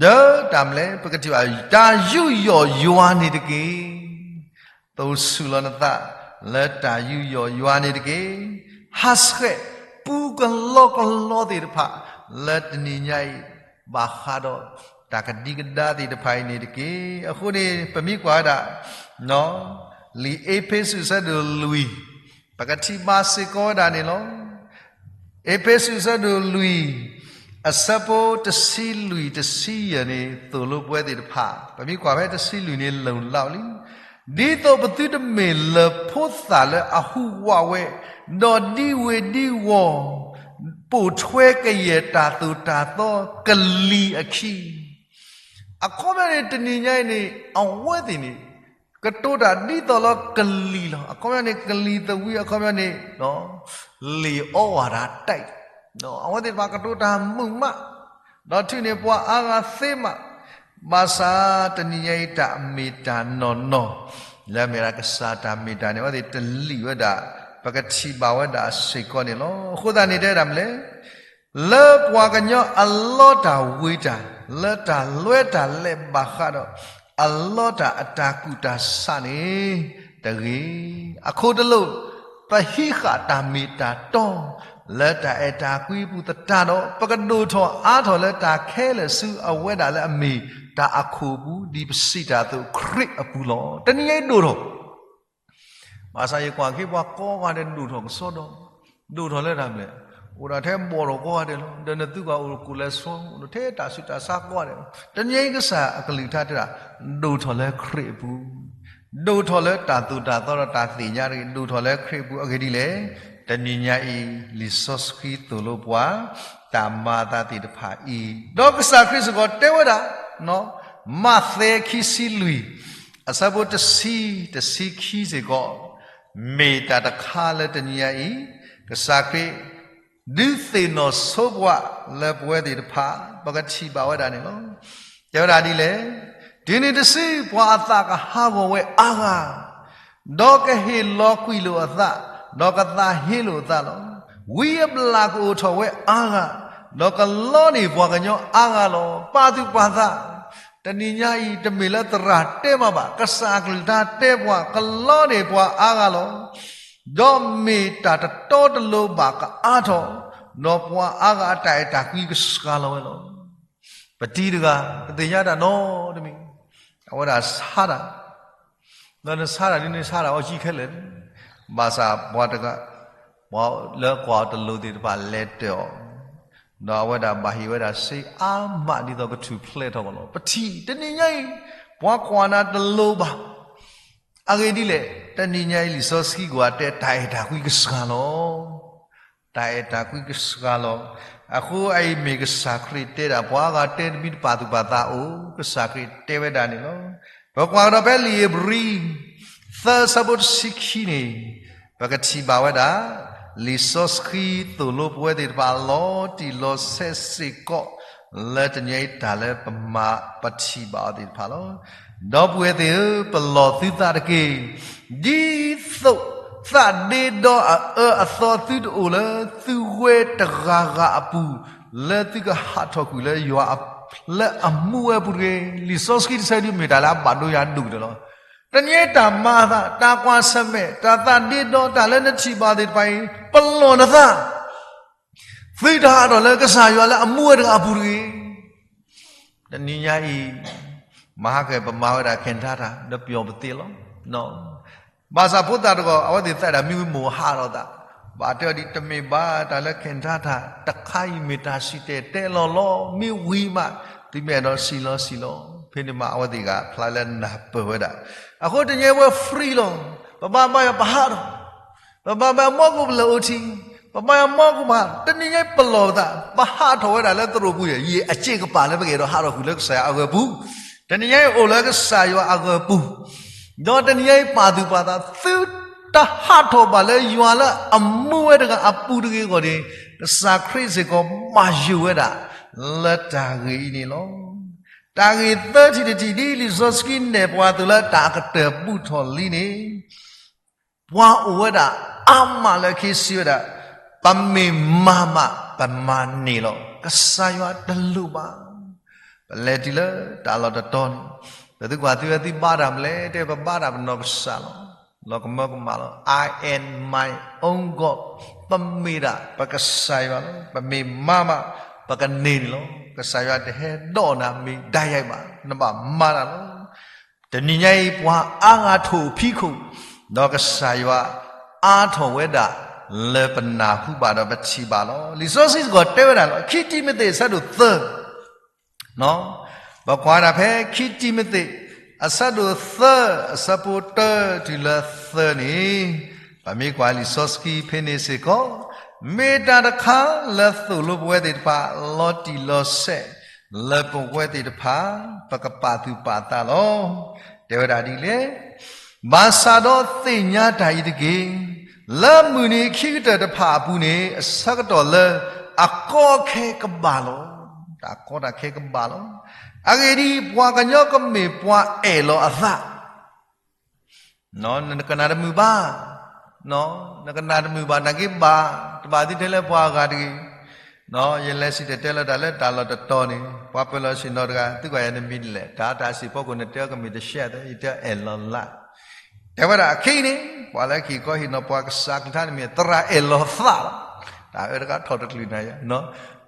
ဒီးတၢ်မနုၤလဲၣ် ပကထံၣ်ဘၣ် တၢ်ယူးယီၣ်ယွၤန့ၣ်တက့ၢ်. သိၣ်ဆူၣ်လီၤနသး လၢတၢ်ယူးယီၣ်ယွၤန့ၣ်တက့ၢ်. ဟးဆှဲးပူကလီကလီသ့ၣ်တဖၣ် လၢတနံၤညါအံၤ ဘၣ်ဃးဒီးတၢ်ကဒံကဒါသ့ၣ်တဖၣ်အံၤန့ၣ်တက့ၢ်. အဃိန့ၣ် ပမ့ၢ်ကွၢ်ဝဲဒၣ် လံာ်အ့းဖ့းစူးအဆၢဒိၣ်လွံၢ် ပကထံၣ်ဘၣ်စ့ၢ်ကီးဝဲဒၣ်န့ၣ်လီၤ. အ့းဖ့းစူးအဆၢဒိၣ်လွံၢ် အဆၢဖိတဆံလွံၢ်တဆံယဲၢ်န့ၣ် သိၣ်လိပဝဲသ့ၣ်တဖၣ်, ပမ့ၢ်ကွၢ်ဖဲတဆံလွံၢ်န့ၣ် လိၣ်လီၤလံ. ဒ်သိးပသုတမ့ၢ်လၢၢ်ဖိသၣ်လၢအဟူးဝးဝဲ, ဒီးဒံဝ့ၤဒံဝီၤ ပိာ်ထွဲကယဲၢ်တၢ်သိၣ်တၢ်သီကလံၤအခံ အခီပညီန့ၣ် တနံၤညါအံၤန့ၣ် အဝဲသ့ၣ်န့ၣ် ကတိၤတၢ်ဒ်သိးလၢကလံၤလီၤ. အခီပညီန့ၣ် ကလံၤသဝံ, အခီပညီန့ၣ် လံာ်အီဝၤဒၣ်တၢ်, အဝဲသ့ၣ်တဖၣ်ကတိၤတၢ်မုာ်မး, ဒီးထုးန့ၢ်ပှၤအါဂၤသ့မး, ဘၣ်ဆၣ်တနံၤညါအံၤတၢ်မ့ၢ်တၢ်နီၢ်နီၢ် လၢအမ့ၢ်ဒၣ်ကစၢ်တၢ်မ့ၢ်တၢ်န့ၣ် အဝဲသ့ၣ်တလံာ်ဝဲဒၣ်, ပကထံၣ်ဘၣ်ဝဲဒၣ်စ့ၢ်ကီးန့ၣ်လီၤ. အဃိသတးန့ၣ်တဲဒၣ်မနုၤလဲၣ် လၢပှၤကညီအလီတၢ်ဝ့ၤတၢ်, လၢတၢ်လွဲတၢ်လဲးဘၣ်ဃးဒီး အလီတၢ်အတၢ်ကူၣ်တၢ်ဆးန့ၣ်တဂ့ၤ. အခိၣ်တလိာ်, ပဟံးဃာ်တၢ်မ့ၢ်တၢ်တီ လၢတၢ်အဲၣ်တၢ်ကွံအပူၤသတးဒီး, ပကဒိၣ်ထီၣ်အါထီၣ်လၢတၢ်ခဲလၢာ်ဆူအဝဲဒၣ်လၢအမ့ၢ်တၢ်အခိၣ်အပူၤ ဒ်ပစံးတၢ်အသိးခရံာ်အပူၤလီၤ. တနံၤညါအံၤဒိၣ်ထီၣ် ဘၣ်ဆၣ်ယကွၢ်က့ၤပှၤကိးဂၤဒဲးဒိၣ်ထီၣ်ကစီဒီ, ဒိၣ်ထီၣ်လၢတၢ်မနုၤလဲၣ်, အိၣ်ဒၣ်ထဲဘီၣ်ထီၣ်ကိးဂၤဒဲးလီၤ. ဒီးနသုကွၢ်အိၣ်ကိးလဲၤဆီ, အိၣ်ဒီးထဲတၢ်ဆူးတၢ်ဆါကိးဂၤဒဲး, တနံၤညါအံၤကစၢ်အကလုၢ်ကထါတဲဒၣ်, ဒိၣ်ထီၣ်လၢခရံာ်အပူၤ, ဒိၣ်ထီၣ်လၢတၢ်သိၣ်တၢ်သီဒီးတၢ်သ့ၣ်ညါတဂ့ၤ, ဒိၣ်ထီၣ်လၢခရံာ်အပူၤအဂ့ၢ်ဒ်လဲၣ်, တနံၤညါအံၤ လံာ်စီဆှံသိၣ်လိပှၤ တၢ်မၤအသးသ့ၣ်တဖၣ်အံၤ, ဒီးကစၢ်ခရံာ်စ့ၢ်ကီးတဲဝဲဒၣ်, မးသဲခံဆံလွံၢ် အဆၢဖိတဆံ, တဆံခံစ့ၢ်ကီး, မ့ၢ်တၢ်တခါလၢတနံၤညါအံၤ, ကစၢ်ခရံာ် ဒုးသ့ၣ်နီၣ်ဆိပှၤလၢပဝဲသ့ၣ်တဖၣ် ပကထံၣ်ဘၣ်ဝဲဒၣ်န့ၣ်လီၤ. တဲဝဲဒၣ်ဒ်လဲၣ်, တုၤနုၤတစုပှၤအသးကဟးဂီၤဝဲအါဂၤ, ဒီးကဟ့ၣ်လီၤကွံာ်လိာ်အသး, ဒီးကသးဟ့လိာ်အသးလီၤ. ဝံအဘျၣ်ကအိၣ်ထီၣ်ဝဲအါဂၤ, ဒီးကလီန့ၢ်ပှၤကညီအါဂၤလီၤ. ပာ်သူၣ်ပာ်သး, တနံၤညါအံၤ တမ့ၢ်လၢသရၣ်တဲမးဘၣ်, ကစၢ်အကလုၢ်ကထါတဲပှၤ ကလီန့ၢ်ပှၤအါဂၤလီၤ. ဒီးမ့ၢ်တၢ်တတီတလိၤဘၣ်ကအါထီၣ်, ဒီးပှၤအါဂၤအတၢ်အဲၣ်တၢ်ကွံကစှၤလီၤဝဲလီၤ. ပတံၤတဂၤ ပသ့ၣ်ညါတၢ်နီတမံၤ, အဝဲဒၣ်ဆါတၢ်, ဒီးနဆါတၢ်ဒ်န့ၣ်ဆါတၢ်အီကံခဲလၢာ်, ဘၣ်ဆၣ်ပှၤတဂၤ ပှၤလၢကွၢ်အီၤတလိၤသ့ၣ်တဖၣ်လဲၤတၢၢ်အီၤ, ဒီးအဝဲဒၣ်ဘၣ်ဟ့ၣ်ဝဲဒၣ်စ့အါမးဒ်သိးကထူၣ်ဖျဲးထီၣ်ကလီၤ. ပထံၣ်တနံၤညါအံၤ ပှၤကွၢ်နၤတလိၤဘၣ် အဂ့ၢ်ဒ်လဲၣ်, တနံၤညါအံၤလံာ်စီဆှံကွၢ်တဲ တၢ်အဲၣ်တၢ်ကွံကစှၤလီၤ. တၢ်အဲၣ်တၢ်ကွံကစှၤလီၤ. အဃိအံၤမ့ၢ်ကစၢ်ခရံာ်တဲဒၣ် ပှၤအါဂၤတဲတမံၤတပာ်သူၣ်ပာ်သးအိၣ်, ကစၢ်ခရံာ်တဲဝဲဒၣ်န့ၣ်လီၤ. ပကွၢ်ကဒီးဖဲလံာ်ဧ့ၤဘြံၤ သၢဆၢဖိတဆံခံန့ၣ်, ပကထံၣ်ဘၣ်ဝဲဒၣ် လံာ်စီဆှံသိၣ်လိပဝဲသ့ၣ်တဖၣ်လီၤတံၢ်လီၤဆဲးစ့ၢ်ကီး လၢတနံၤညါအံၤတၢ်လၢပမၤပထံၣ်ဘၣ်အီၤသ့ၣ်တဖၣ်လီၤ. ဒီပုၢ်ဝဲၢ်သ့ၣ်ဧၢ, ပလီၢ်သုသးတက့ၢ်. ဒ်သိးသးဒ့ဒီအအၢအသီသုတအိၣ်လၢသုဝဲတဂၤဂၤအပူၤ, လၢသုကဟးထီၣ်ကွံာ်လၢယွၤအ လၢအမူဝဲအပူၤတဂ့ၤ. လံာ်စီဆှံတဆၢဒ်မ့ၢ်တၢ်လၢအဘၣ်ဒိယၤဒိၣ်ကတၢၢ်လီၤ. တနံၤညါတၢ်မၤအသး, တၢ်ကွၢ်ဆၢၣ်မဲာ်, တၢ်သးဒ့ဒီ တၢ်လၢနထံၣ်ဘၣ်သ့ၣ်တဖၣ်အံၤ, ပလီၢ်နသး သုတဟးထီၣ်လၢကစၢ်ယွၤလၢအမူဝဲတဂၤအပူၤတဂ့ၤ. တနံၤညါအံၤ, မဟါကဲ ပမၤဝဲဒၣ် ခ့ၣ်ထါထၣ် ဒီးပျီၣ်ပသ့လီၤ. ဘၣ်ဆၣ်ဖိသၣ်တဂီၢ် အဝဲသ့ၣ်သးဒၣ်မ့ၢ်ဝံၤမိၢ်ဟးထီၣ်သး, ဘၣ်တဲအီၤဒ် တမ့ၢ်ဘၣ် တၢ်လၢ ခ့ၣ်ထါထၣ် တခါအံၤမ့ၢ်တၢ်စံၣ်တဲၤတဲလီၤလီၤ မ့ၢ်ဝံၤမး သုမ့ၢ်အဲၣ်ဒိးစံၣ်လီၤစံၣ်လီၤ, ဖဲန့ၣ်မးအဝဲသ့ၣ်ဂၤဖျါလၢနၢ်ပၢၢ်ဝဲဒၣ်. အဃိတနံၤညါအံၤပဝဲ free လီၤ. ပဘၣ်ဘါယွၤပဟးထီၣ်, ပဘၣ်ဘါယွၤမီၢ်ကူၣ်ပလဲၤအိၣ်ထံ, ပဘါယွၤမီၢ်ကူၣ်ပဟး, တနံၤညါအံၤပလီၢ်ပသး, ပဟးထီၣ်ဝဲဒၣ်လၢသရိာ်ပူၤယဲ, ယအစ့ၢ်ကပၤလၢပကအဲၣ်ဒိးဟးထီၣ်ဃုာ်လၢကစၢ်ယွၤအဂၢၤပူၤ, တနံၤညါအံၤအိၣ်လၢကစၢ်ယွၤအဂၢၤပူၤ ဒီးတနံၤညါအံၤပာ်သူၣ်ပာ်သး, သုတဟးထီၣ်ဘၣ်လၢယွၤလၢအမူဝဲတဂၤအပူၤတဂ့ၤအဂီၢ်န့ၣ်, ကစၢ်ခရံာ်စ့ၢ်ကီးဘၣ်ယိၣ်ဝဲဒၣ် လၢတၢ်ဂ့ၢ်အံၤန့ၣ်လီၤ. တၢ်ဂ့ၢ်သၢထံၣ်တထံၣ်ဒ်လံာ်စီဆှံနဲၣ်ပှၤအသိးလၢတၢ်အကတၢၢ်ဘူၣ်ထီၣ်လံန့ၣ် ပှၤအိၣ်ဝဲဒၣ်အါမးလၢခံစံးဝဲဒၣ်, ပမ့ၢ်မၤမး ပမၤန့ၢ်လီၤ. ကစၢ်ယွၤတလိၣ်ဘၣ်. ပလဲၤတုၤလၢတၢ်လီၢ်တတီၤန့ၣ်, ပသုကွၢ်သုဝဲသုဘါတၢ်မနုၤလဲၣ်, တဲပဘါတၢ်ပနီၢ်ကစၢ်လီၤ. လီၤကမၢကမၣ်လီၤ. I am my own God. ပမ့ၢ်ဒၣ်ပကစၢ်ယွၤလီၤ. ပမ့ၢ်မၤမး ပကန့ၢ်န့ၣ်လီၤ. ကစၢ်ယွၤတဟဲဒိးနၤမ့ၢ်ဒၣ်ယဲဘၣ်, နဘၣ်မၤတၢ်လီၤ. တနံၤညါအံၤ ပှၤအါဂၤထိၣ်ဖံးခိၣ်, ဒီးကစၢ်ယွၤအါထီၣ်ဝဲဒၣ် လၢပနၢ်ဟူဘၣ်ဒီးပထံၣ်ဘၣ်လီၤ. လံာ်စီဆှံစ့ၢ်ကီးတဲဝဲဒၣ်လီၤ. ခံတံၤမသ့းအဆၢဒိၣ်သၢ, ပကွၢ်ဒၣ်ဖဲခံတံၤမသ့း အဆၢဒိၣ်သၢ အဆၢဖိတၢတုၤလၢသၢန့ၣ်, ပမ့ၢ်ကွၢ်လံာ်စီဆှံဖဲန့ၣ်စ့ၢ်ကီး, မ့ၢ်တၢ်တခါလၢသိၣ်လိပဝဲသ့ၣ်တဖၣ် လီၤတံၢ်လီၤဆဲး လၢပဝဲသ့ၣ်တဖၣ် ပကပာ်သူၣ်ပာ်သးလီၤ. တဲဝဲဒၣ်ဒ်လဲၣ်, ဘၣ်ဆၣ်ဒီးသ့ၣ်ညါတၢ်အံၤတက့ၢ်, လၢမုၢ်နံၤခံကတၢၢ်တဖၣ်အပူၤန့ၣ် အဆၢကတီၢ်လၢအကီအခဲကဘၣ်လီၤ. တၢ်ကီတၢ်ခဲကဘၣ်လီၤ. အဂ့ၢ်ဒ်အံၤ, ပှၤကညီကမ့ၢ်ပှၤအဲၣ်လီၤအသး နကနၣ်တမုာ်ဘၣ်, နကနၣ်တမုာ်ဘၣ်, နာ်က့ဘၣ်, တဘၣ်သုတဲလၢပှၤအဂၤတဂ့ၤ. ယလဲၤစံၣ်တဲၤတဲလီၤတၢ်လၢတၢ်လီၢ်တတီၤန့ၣ်, ပှၤပၢၤလီၢ်ဆ့ၣ်နီၤတဂၤ, သုကွၢ်ယၤနမံၤဒ်လဲၣ်, တၢ်တၢ်စံၣ်ဖီခိၣ်န့ၣ် တဲအီၤကမ့ၢ်တရှဲသၢ, ယတဲအဲၣ်လီၤလး. တဲဝဲဒၣ်အခဲအံၤန့ၣ်, ပှၤလၢခံခီဟ့ၣ်နီၤပှၤကစၢ်ကလုၢ်ကထါန့ၣ်မ့ၢ် သရၣ်အဲၣ်လီၤသးလီၤ. တၢ်အၢတခါထီၣ်တချုးနၤယၤ,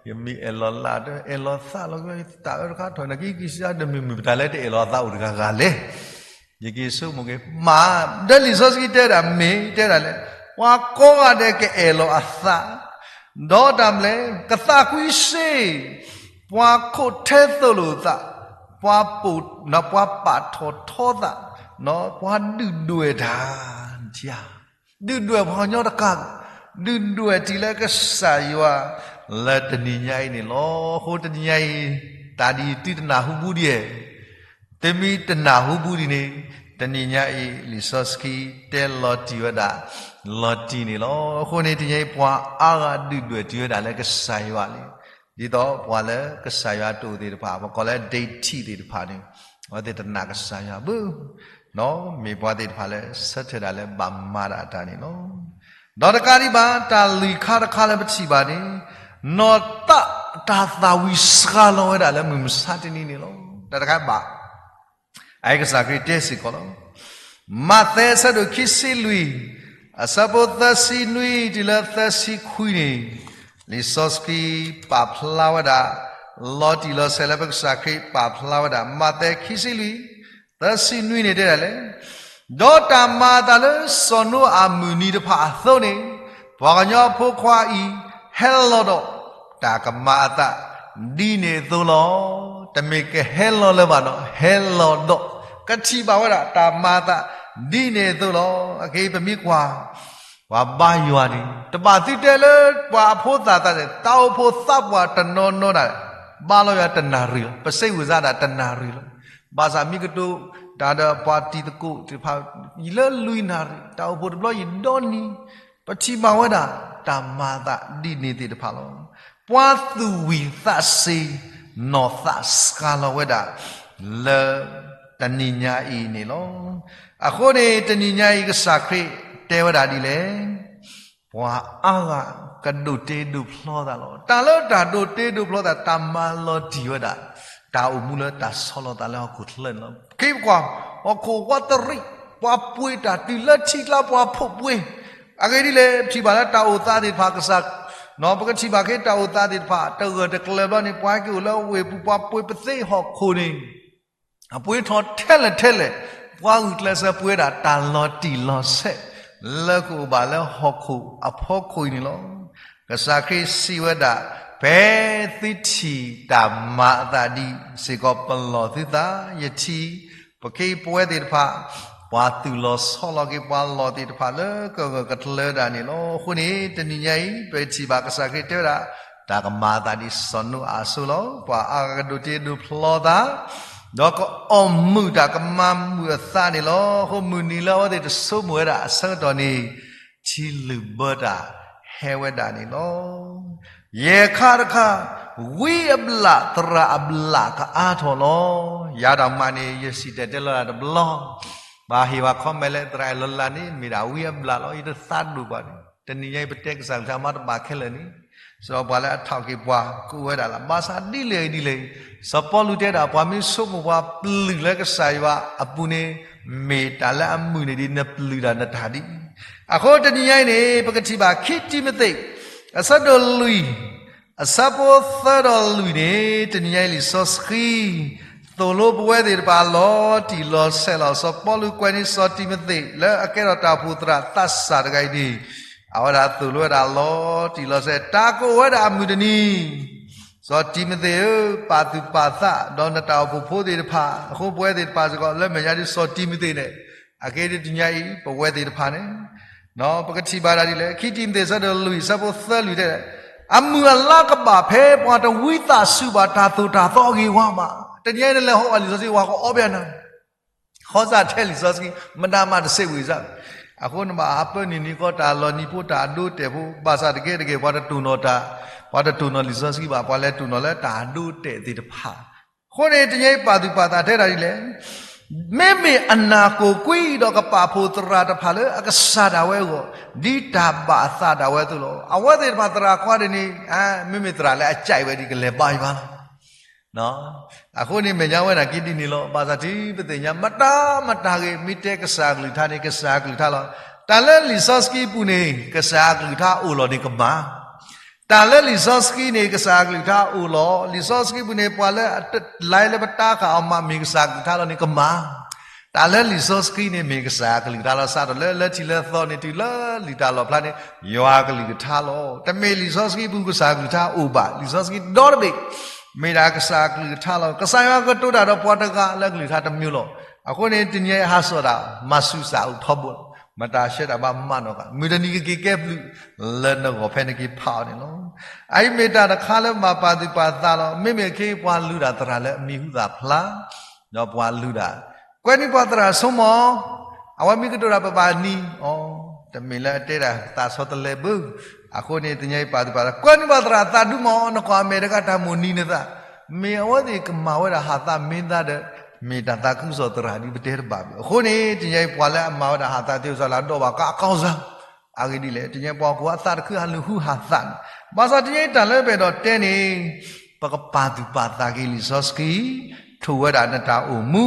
ယမ့ၢ်အဲၣ်လီၤလး, အဲၣ်လီၤသးလီၤ, တၢ်အၢတခါထီၣ် နာ်က့ကစၢ်တမုာ်မုာ် ပတၢ်လၢတအဲၣ်လီၤသးအိၣ်တဂၤဂၤလဲၣ်. ယက့ၤဆိကမိၣ်က့ၤ, မ့ၢ်, ဒီးလံာ်စီဆှံတဲဒၣ်မ့ၢ်, တဲဒၣ်လဲၣ်, ပှၤကိးဂၤဒဲးကအဲၣ်လီၤအသး, ဒီးတၢ်မနုၤလဲၣ်, ကသးကွံစ့, ပှၤခိးထဲသိးလိာ်သး, ပှၤပိာ်, ပှၤပာ်ထီၣ်ထီသး, ပှၤဒုၣ်ဒွဲၣ်တၢ်, ဒုၣ်ဒွဲၣ်ပှၤကညီတကး, ဒုၣ်ဒွဲၣ်တံၢ်လၢကစၢ်ယွၤ လၢတနံၤညါအံၤန့ၣ်လီၤ. အဃိတနံၤညါအံၤ, တၢ်ဒ်အံၤသုတနၢ်ဟူဘူးဒ်လဲၣ်. သုမ့ၢ်တနၢ်ဟူဘူးဒ်န့ၣ်, တနံၤညါအံၤ လံာ်စီဆှံတဲလီၤတံၢ်ဝဲဒၣ်, လီၤတံၢ်န့ၣ်လီၤ. အဃိန့ၣ်တနံၤညါအံၤ ပှၤအါဂၤဒုၣ်ဒွဲၣ်တံၢ်ဝဲဒၣ်လၢကစၢ်ယွၤလံ. ဒ်သိးပှၤလၢကစၢ်ယွၤတအိၣ်သ့ၣ်တဖၣ်, ပကိးလၢဒိဋ္ဌိသ့ၣ်တဖၣ်န့ၣ်, အဝဲသ့ၣ်တနာ်ကစၢ်ယွၤဘၣ် မ့ၢ်ပှၤသ့ၣ်တဖၣ်လၢဆၢထၢၣ်ဒၣ်လၢဘၣ်မၤဒၣ်တၢ်န့ၣ်လီၤ. ဒီးတကးဒံးဘၣ် တၢ်လွံၢ်ခါတခါလၢပထံၣ်ဘၣ်န့ၣ်, နီၢ်သးတၢ်သၣ်ဝံၤစှၤလီၤဝဲဒၣ်လၢမုၢ်မဆါတနံၤန့ၣ်လီၤ. တၢ်တခါဘၣ် အကစၢ်ခရံာ်တဲစ့ၢ်ကီးလီၤ. မးသဲအဆၢဒိၣ်ခံဆံလွံၢ်, အဆၢဖိသၢဆံနွံတုၤလၢသၢဆံခွံန့ၣ်, လံာ်စီဆှံပာ်ဖျါဝဲဒၣ်, လီၤတံၢ်လီၤဆဲးလၢပကစၢ်ခရံာ်ပာ်ဖျါဝဲဒၣ်, မးသဲခံဆံလွံၢ်, သၢဆံနွံန့ၣ်တဲဒၣ်လဲၣ်, ဒီးတၢ်မၤအသးလၢစီၤနိအၤမုၢ်နံၤတဖၣ်အသိးန့ၣ်, ပှၤကညီအဖိခွါအံၤ ဟဲလီၤဒီး တၢ်ကမၤအသးဒ်န့ၣ်အသိးလီၤ. တမ့ၢ်ကဟဲလီၤလၢၤဘၣ်ဒီး ဟဲလီၤဒီး ကထံၣ်ဘၣ်ဝဲဒၣ်တၢ်မၤအသး ဒ်န့ၣ်အသိးလီၤ. အခဲအံၤပမ့ၢ်ကွၢ် ပှၤဘါယွၤန့ၣ် တဘၣ်သုတဲလၢပှၤအဖိသၣ်သးန့ၣ် တၢ်အိၣ်ဖှိၣ်သးပှၢ်တနီၤနီၤဒၣ် ဘါလီၤယွၤတနၣ်ရံၣ်လီၤ. ပစ့ဝံၤစါဒၣ်တနၣ်ရံၣ်လီၤ. ဘၣ်ဆၣ်မ့ၢ်ကတိၤတၢ်ဒီးပှၤတံၤသကိးသ့ၣ်တဖၣ် ယံာ်လၢလွံၢ်နၣ်ရံၣ်, တၢ်အိၣ်ဖှိၣ်တဘျီယံာ်ဒီနံၤ, ပထံၣ်ဘၣ်ဝဲဒၣ် တၢ်မၤအသးဒ်န့ၣ်သ့ၣ်တဖၣ်လီၤ. ပှၤသူၣ်ဝံၤသးစ့ၤ နီၢ်သးစှၤလီၤဝဲဒၣ် လၢတနံၤညါအံၤန့ၣ်လီၤ. အဃိန့ၣ် တနံၤညါအံၤ ကစၢ်ခရံာ်တဲဝဲဒၣ်ဒ်လဲၣ်, ပှၤအါဂၤကဒိးတ့ဒိးဖျီသးလီၤ. တၢ်လၢတၢ်ဒိးတ့ဒိးဖျီသး တၢ်မၤလီၤတံၢ်ဝဲဒၣ် တၢ်အိၣ်မူလၢတၢ်ဆီလီၤသးလၢဟီၣ်ခိၣ်ချၢန့ၣ်လီၤ. ခဲအံၤပကွၢ် ဟီၣ်ခိၣ်ဝးတရံး, ပှၤပှ့ၤတၢ်တုၤလၢထံကျါ ပှၤဖှိၣ်ပှ့ၤ, အဂ့ၢ်ဒ်လဲၣ် ပထံၣ်ဘၣ်လၢတၢ်အိၣ်သးသ့ၣ်တဖၣ်ကစၢ်, ပကထံၣ်ဘၣ်ခဲတၢ်အိၣ်သးသ့ၣ်တဖၣ် တဂၢၢ်တကျၢၤဘျီန့ၣ် ပှၤဟဲက့ၤအိၣ်လၢဝ့ၢ်ပူၤ ပှၤပှ့ၤပသ့ဟီၣ်ခိၣ်န့ၣ် အပှ့ၤထီၣ်ထဲလဲၣ်ထဲလဲၣ်, ပှၤဂုာ်ကျဲးစၢးပှ့ၤဝဲဒၣ် တၢ်လီၤတံၢ်လီၤဆဲး လၢကအိၣ်ဘၣ်လၢဟီၣ်ခိၣ်အဖီခိၣ်အံၤန့ၣ်လီၤ. ကစၢ်ခရံာ်စံးဝဲဒၣ် ဖဲသုထံၣ်တၢ်မၤအသးဒ်စ့ၢ်ကီးပလီၢ်သုသး, ယထံၣ် ပခ့ပဝဲသ့ၣ်တဖၣ် ပှၤသူၣ်လီၤဆီလီၤက့ၤပှၤလီၢ်သ့ၣ်တဖၣ်လၢကဂၢၢ်ကကျၢၤတၢ်န့ၣ်လီၤ. အဃိန့ၣ် တနံၤညါအံၤ ပထံၣ်ဘၣ်ကစၢ်ခရံာ်တဲဝဲဒၣ် တၢ်ကမၤအသးဒ်စီၤနိအၤအသိးလီၤ. ပှၤအါဂၤကဒိးတ့ဒိးဖျီသး ဒီးကအီၣ်မုာ်တၢ်ကမၤမုာ်အသးန့ၣ်လီၤ. အဃိမုၢ်နံၤလၢအဝဲသ့ၣ်တဆိကမိၣ်ဝဲဒၣ်အဆၢကတီၢ်န့ၣ် ထံလုၢ်ဘၢတၢ်ဟဲဝဲဒၣ်န့ၣ်လီၤ. ယဲၢ်ခါတခါ ဝံအဘျၣ်သရၣ်အဘျၣ်ကအါထီၣ်လီၤ. ယၤတၢ်မၤန့ၣ် ယစံၣ်တဲၤတဲလီၤတၢ်တဘျီ, ဘၣ်ဟ့ၣ်ဝဲ comment လၢသရၣ်အဲၣ်လီၤလးန့ၣ် မ့ၢ်ဒၣ်ဝံအဘျၣ်လီၤ. ယတသးဒိၣ်ဘၣ်န့ၣ် တနံၤညါအံၤ ပတဲကစၢ်ကလုၢ်ကထါမ့ၢ်တဘၣ်ခဲလၢာ်န့ၣ် စးပှၤလၢအထီၣ်က့ၤပှၤကအိၣ်ဝဲဒၣ်လီၤ. ဘၣ်ဆၣ်ဒ်လဲၣ်ဒ်လဲၣ် စီၤပီလူးတဲဒၣ် ပှၤမ့ၢ်ဆိကမိၣ်ပှၤပျုၢ်လၢကစၢ်ယွၤအပူၤန့ၣ် မ့ၢ်တၢ်လၢအမုာ်န့ၣ်ဒ်နပျုၢ်တၢ်နတၢ်ဒ်အံၤ. အဃိတနံၤညါအံၤန့ၣ် ပကထံၣ်ဘၣ်ခံတံၤမသ့း အဆၢဒိၣ်လွံၢ် အဆၢဖိသၢဒီးလွံၢ်န့ၣ် တနံၤညါအံၤလံာ်စီဆှံ သိၣ်လိပဝဲသ့ၣ်တဖၣ်လီၤတံၢ်လီၤဆဲးလီၤ. စီၤပီလူးကွဲးန့ၢ်စီၤတံၤမသ့း လၢအကဲထီၣ်တၢ်အိၣ်ဖှိၣ်သရၣ်သးစၢ်တဂၤအံၤန့ၣ် အဝဲဒၣ်သိၣ်လိဝဲဒၣ်လီၤတံၢ်လီၤဆဲး တၢ်ကအိၣ်ဝဲဒၣ်အမုၢ်တနံၤ စီၤတံၤမသ့းဧၢ, ပာ်သူၣ်ပာ်သး ဒီးနတၢ်အိၣ်ဖှိၣ်ဖိသ့ၣ်တဖၣ်, အဃိပဝဲသ့ၣ်တဖၣ်စ့ၢ်ကီး လၢမဲာ်ညါဒ်စီၤတံၤမသ့းန့ၣ်, အက့ၤဒ်တနံၤညါအံၤ ပဝဲသ့ၣ်တဖၣ်န့ၣ်, ပကထံၣ်ဘၣ်ဒၣ်ဒ်လဲၣ်, ခံတံၤမသ့း အဆၢဒိၣ်လွံၢ် အဆၢဖိသၢလွံၢ်တဲ, အမုၢ်အလါကဘၣ်ဖဲပှၤတဝံသးစူၤဘၣ်တၢ်သိၣ်တၢ်သီအဂ့ၢ်ဝဲမး, တနံၤညါအံၤနလဲၤဟီၣ်အီၤလံာ်စီဆှံ ပှၤကအီၣ်ဘၣ်နၤ ခီစၢ်ထဲလံာ်စီဆှံ မတၤမၤတစဲးဝံၤစၢ်, အဃိနဘၣ်ဟးပၢနုာ်န့ၢ်ကီးတၢ်လီၤနံၤဖိ တၢ်အဒိအတဲာ်ဖိ, ဘၣ်ဆၣ်တကဲတကဲ ပှၤတတိၢ်နီၣ်တၢ်, ပှၤတတိၢ်နီၣ်လံာ်စီဆှံဘၣ်, ပှၤလဲၤတိၢ်နီၣ်လၢတၢ်အဒိအတဲာ်သ့ၣ်တဖၣ်. အဃိန့ၣ် တနံၤအံၤပာ်သူၣ်ပာ်သးထဲဒၣ်ဒ်လဲၣ်, မ့မ့ၢ်အနၢ်ကိၢ်ကွံဒီးကပာ်ဖှိၣ်သရၣ်တဖၣ်လၢအကစၢ်ဒၣ်ဝဲအဂီၢ်, ဒ်တၢ်ဘၣ်အသးဒၣ်ဝဲအသိးလီၤ. အဝဲသ့ၣ်တဖၣ်သရၣ်ခွါဒ်န့ၣ်, မ့မ့ၢ်သရၣ်လၢအကဲဝဲဒ်ကလဲၤဘါယွၤလီၤ. အဃိန့ၣ် မဲာ်ညါဝဲဒၣ်က့ၤဒ်န့ၣ်လီၤ. ဘၣ်ဆၣ်တုၤပသ့ၣ်ညါ မတၤမတၤဂ့ၤ မ့ၢ်တဲကစၢ်အကလုၢ်ကထါန့ၣ် ကစၢ်အကလုၢ်ကထါလီၤ. တၢ်လၢလံာ်စီဆှံပူၤန့ၣ် ကစၢ်အကလုၢ်ကထါအိၣ်လီၤန့ၣ်ကမၣ်, တၢ်လၢလံာ်စီဆှံန့ၣ် ကစၢ်အကလုၢ်ကထါအိၣ်လီၤ. လံာ်စီဆှံပူၤန့ၣ် ပှၤလၢအတလါလၢပတၢ်ဃာ်အီၤမး မ့ၢ်ကစၢ်အကလုၢ်ကထါလီၤန့ၣ်ကမၣ်, တၢ်လၢလံာ်စီဆှံန့ၣ် မ့ၢ်ကစၢ်အကလုၢ်ကထါလီၤ. စးထီၣ်လၢလၢထံးလၢသီန့ၣ် တုၤလၢလံာ်တၢ်လီၣ်ဖျါန့ၣ် ယွၤအကလုၢ်ကထါလီၤ. တမ့ၢ်လံာ်စီဆှံပူၤကစၢ်အကလုၢ်ကထါအိၣ်ဘၣ်, လံာ်စီဆှံဒီတဘ့ၣ် မ့ၢ်ဒၣ်ကစၢ်အကလုၢ်ကထါလီၤ. ကစၢ်ယွၤကတိၤတၢ်ဒီးပှၤတဂၤလၢအကလုၢ်ကထါတမံၤလီၤ. အဃိန့ၣ် တနံၤအံၤဟးစိာ်တၢ် မၤဆူၣ်စၢ်အိၣ်ထီဘိလီၤ. မတၤဆှၢတၢ်ဘၣ်မးနီၢ်ဂၤ, မုၢ်တနံၤကက့ၤကဲဘျုးလၢနဂီၢ်ဖဲနက့ၤဖးအီၤန့ၣ်လီၤ. အအံၤမ့ၢ်တၢ်တခါလၢဘၣ်ပာ်သူၣ်ပာ်သးလီၤ. မ့မ့ၢ်ခဲအံၤပှၤလုၢ်တၢ်သရၣ်လၢအမံၤဟူသၣ်ဖျါ, ဒီးပှၤလုၢ်တၢ်, ကွဲနုာ်ပှၤသရၣ်ဆိကမိၣ်, အဝဲမ့ၢ်ကတိၤတၢ်ပဘၣ်နံၤအီၤ, တမ့ၢ်လၢအတဲဒၣ်သးဆီတလဲဘၣ်. အဃိန့ၣ် တနံၤအံၤပာ်သူၣ်ပာ်သး ကွဲနုာ်ပှၤသရၣ်သးဒူမး, နကွၢ်အမဲာ်တဂၤတၢ်မိၣ်နံၤနသး, မ့ၢ်အဝဲသ့ၣ်ကမၤဝဲဒၣ်ဟးသးမ့ၢ်သးဒီး မ့ၢ်တၢ်သးခုကစီၣ်သရၣ်ဒ်ပတဲတဘၣ်ဘၣ်. အဃိန့ၣ် တနံၤအံၤပှၤလၢအမၤဝဲဒၣ်ဟးသးသ့ၣ်စးလၢအဒီးဘၣ်ကါ အကီၢ်စၢ် အဂ့ၢ်ဒ်လဲၣ်, တနံၤအံၤပှၤဟီၣ်ခိၣ်အသးတခုဟးလူၤဟုဟးသးန့ၣ်, ဘၣ်ဆၣ်တနံၤအံၤတၢ်လၢပအဲၣ်ဒိးတဲန့ၣ်, ပကပာ်သူၣ်ပာ်သးက့ၤလံာ်စီဆှံ, ထိၣ်ဝဲဒၣ်နတၢ်အိၣ်မူ,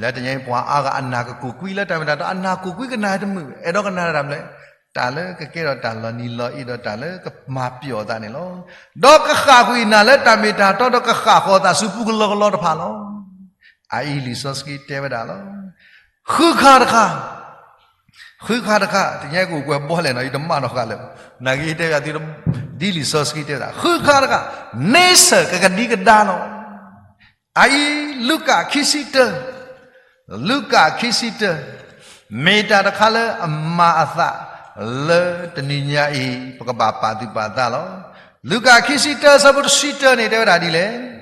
လၢတနံၤအံၤပှၤအါဂၤအနၢ်ကကိၢ်ကွံလၢတၢ်မ့ၢ်တၢ်တီ အနၢ်ကိၢ်ကွံကနၣ်တမုာ်, အဲၣ်ဒိးကနၣ်တၢ်မနုၤလဲၣ်, တၢ်လၢကကဲထီၣ်တၢ်လီၤနံၤလီၤအ့ဒီးတၢ်လၢကမၤပျီၣ်အသးန့ၣ်လီၤ. ဒီးကဃၣ်ကွံာ်နၤလၢတၢ်မ့ၢ်တၢ်တီဒီးကဃၣ်ဃီၤသးဆူပူကလီကလီတဖၣ်လီၤ. အအံၤလံာ်စီဆှံတဲဝဲဒၣ်လီၤ. ဃုခါတခါ, ဃုခါတခါ, တနံၤအံၤကအိၣ်ကွဲးဘီလဲၣ်နီၤ, ယတမၤနီၢ်ဃာ်လၢၤ, နာ်က့တဲဘၣ်သု, ဒ်လံာ်စီဆှံတဲဝဲဒၣ် ဃုခါတခါ, န့ဆၢၣ်ကကဒံကဒါလီၤ. အအံၤ လူၤကၣ်ခံဆံတၢ, လူၤကၣ်ခံဆံတၢ, မ့ၢ်တၢ်တခါလၢအမၤအသး လၢတနံၤညါအံၤ ပကဘၣ်ပာ်သူၣ်ပာ်သးလီၤ. လူၤကၣ်ခံဆံတၢ အဆၢဖိတဆံတၢန့ၣ် တဲဝဲဒၣ်ဒ်လဲၣ်,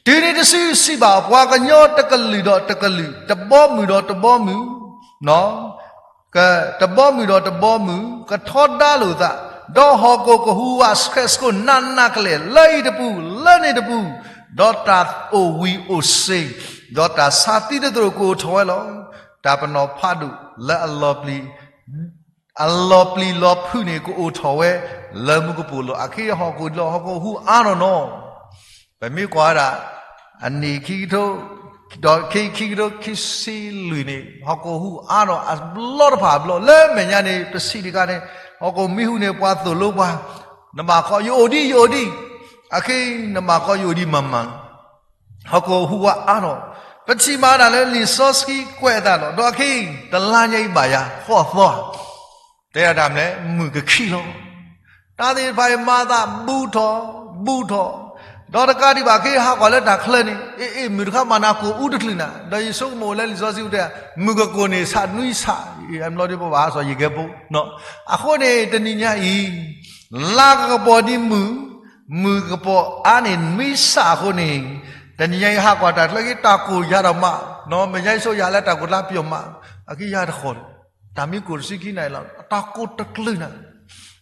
တုၤနုၤတစုစံးဘၣ်အီၤ, ပှၤကညီတကလုာ်ဒီးတကလုာ်, တဘီမုၢ်ဒီးတဘီမုၢ်, တဘီမုၢ်ဒီးတဘီမုၢ် ကထီဒါလိာ်သး, ဒီးဟီၣ်ခိၣ်ကဟူးဝးဆှဲးဆှိးနးနးကလဲာ် လၢအံၤတပူၤ လၢန့ၣ်တပူၤ, ဒီးတၢ်အိၣ်ဝံၤအိၣ်စ့ၤ, ဒီးတၢ်ဆါသံသတြိာ်ကအိၣ်ထီၣ်ဝဲလီၤ. တၢ်ပနီၣ်ဖးဒိၣ်လၢအလီၤပျံၤ အလီၤပျံၤလီၤဖုးန့ၣ် ကအိၣ်ထီၣ်ဝဲလၢမူကပိာ်လီၤ. အခဲအံၤဟီၣ်ခိၣ်ဒီး ဟီၣ်ခိၣ်ဟူးအါနီၢ်နီၢ်, ပမ့ၢ်ကွၢ်ဝဲဒၣ် အနံၣ်ခံကထိ, ဒီးခံ, ခံကထိခံဆံလွံၢ်န့ၣ် ဟီၣ်ခိၣ်ဟူးအါနီၢ်အဘျီတဖၣ်အဘျီ, လၢမဲာ်ညါန့ၣ် ပစံးတခါန့ၣ် ဟီၣ်ခိၣ်မ့ၢ်ဟူးန့ၣ် ပှၤသိၣ်လိပှၤ, နဘၣ်ဃီယအိၣ်ဒံး ယအိၣ်ဒံး, အခဲအံၤနဘၣ်ဃီယအိၣ်ဒံးမၤမၤ ဟီၣ်ခိၣ်ဟူးဝးအါထီၣ်, ပထံၣ်ဘၣ်ဒၣ်လၢလံာ်စီဆှံကွဲးအသးလီၤ. ဒီးအခဲအံၤ တလါညါအံၤဘၣ်ယၤ ဃီၣ်သီ, တဲဒၣ်တၢ်မနုၤလဲၣ် မုၢ်ကခံလီၤ. တၢ်သ့ၣ်တဖၣ်အံၤမၤသးဘူးထီၣ် ဘူးထီၣ်, ဒီးတကးဒံးဘၣ် ခဲအံၤဟးကွၢ်လၢတၢ်ချၢန့ၣ် အ့ၣ်အ့ၣ် မုၢ်တခါမၤနၤကိၢ်အူတချုးနၤ, ဒီးယဆိကမိၣ်လၢလံာ်စီဆှံတဲ မုၢ်ကကိၢ်န့ၣ် ဆးနွံဆး, အဘျီဒ်ပဘၣ်ဟးစီၤ ယကဲဘိ, အဃိန့ၣ် တနံၤညါအံၤ လါကကပီၤဒ်မုၢ်, မုၢ်ကကပီၤအါန့ၢ်နွံဆးအဃိန့ၣ်, တနံၤညါအံၤဟးကွၢ်တၢ်ချၢက့ၤ တၢ်ကိၢ်ယၤဒီးမး, မဲာ်ညါအံၤဆိယၤလၢတၢ်ကိၢ်ကျါပယီၤမး, အက့ၤယၤတဃီၤ, တၢ်မ့ၢ်ကိၢ်တဆံခံနၤအံၤလီၤ တၢ်ကိၢ်တချုးနၤ,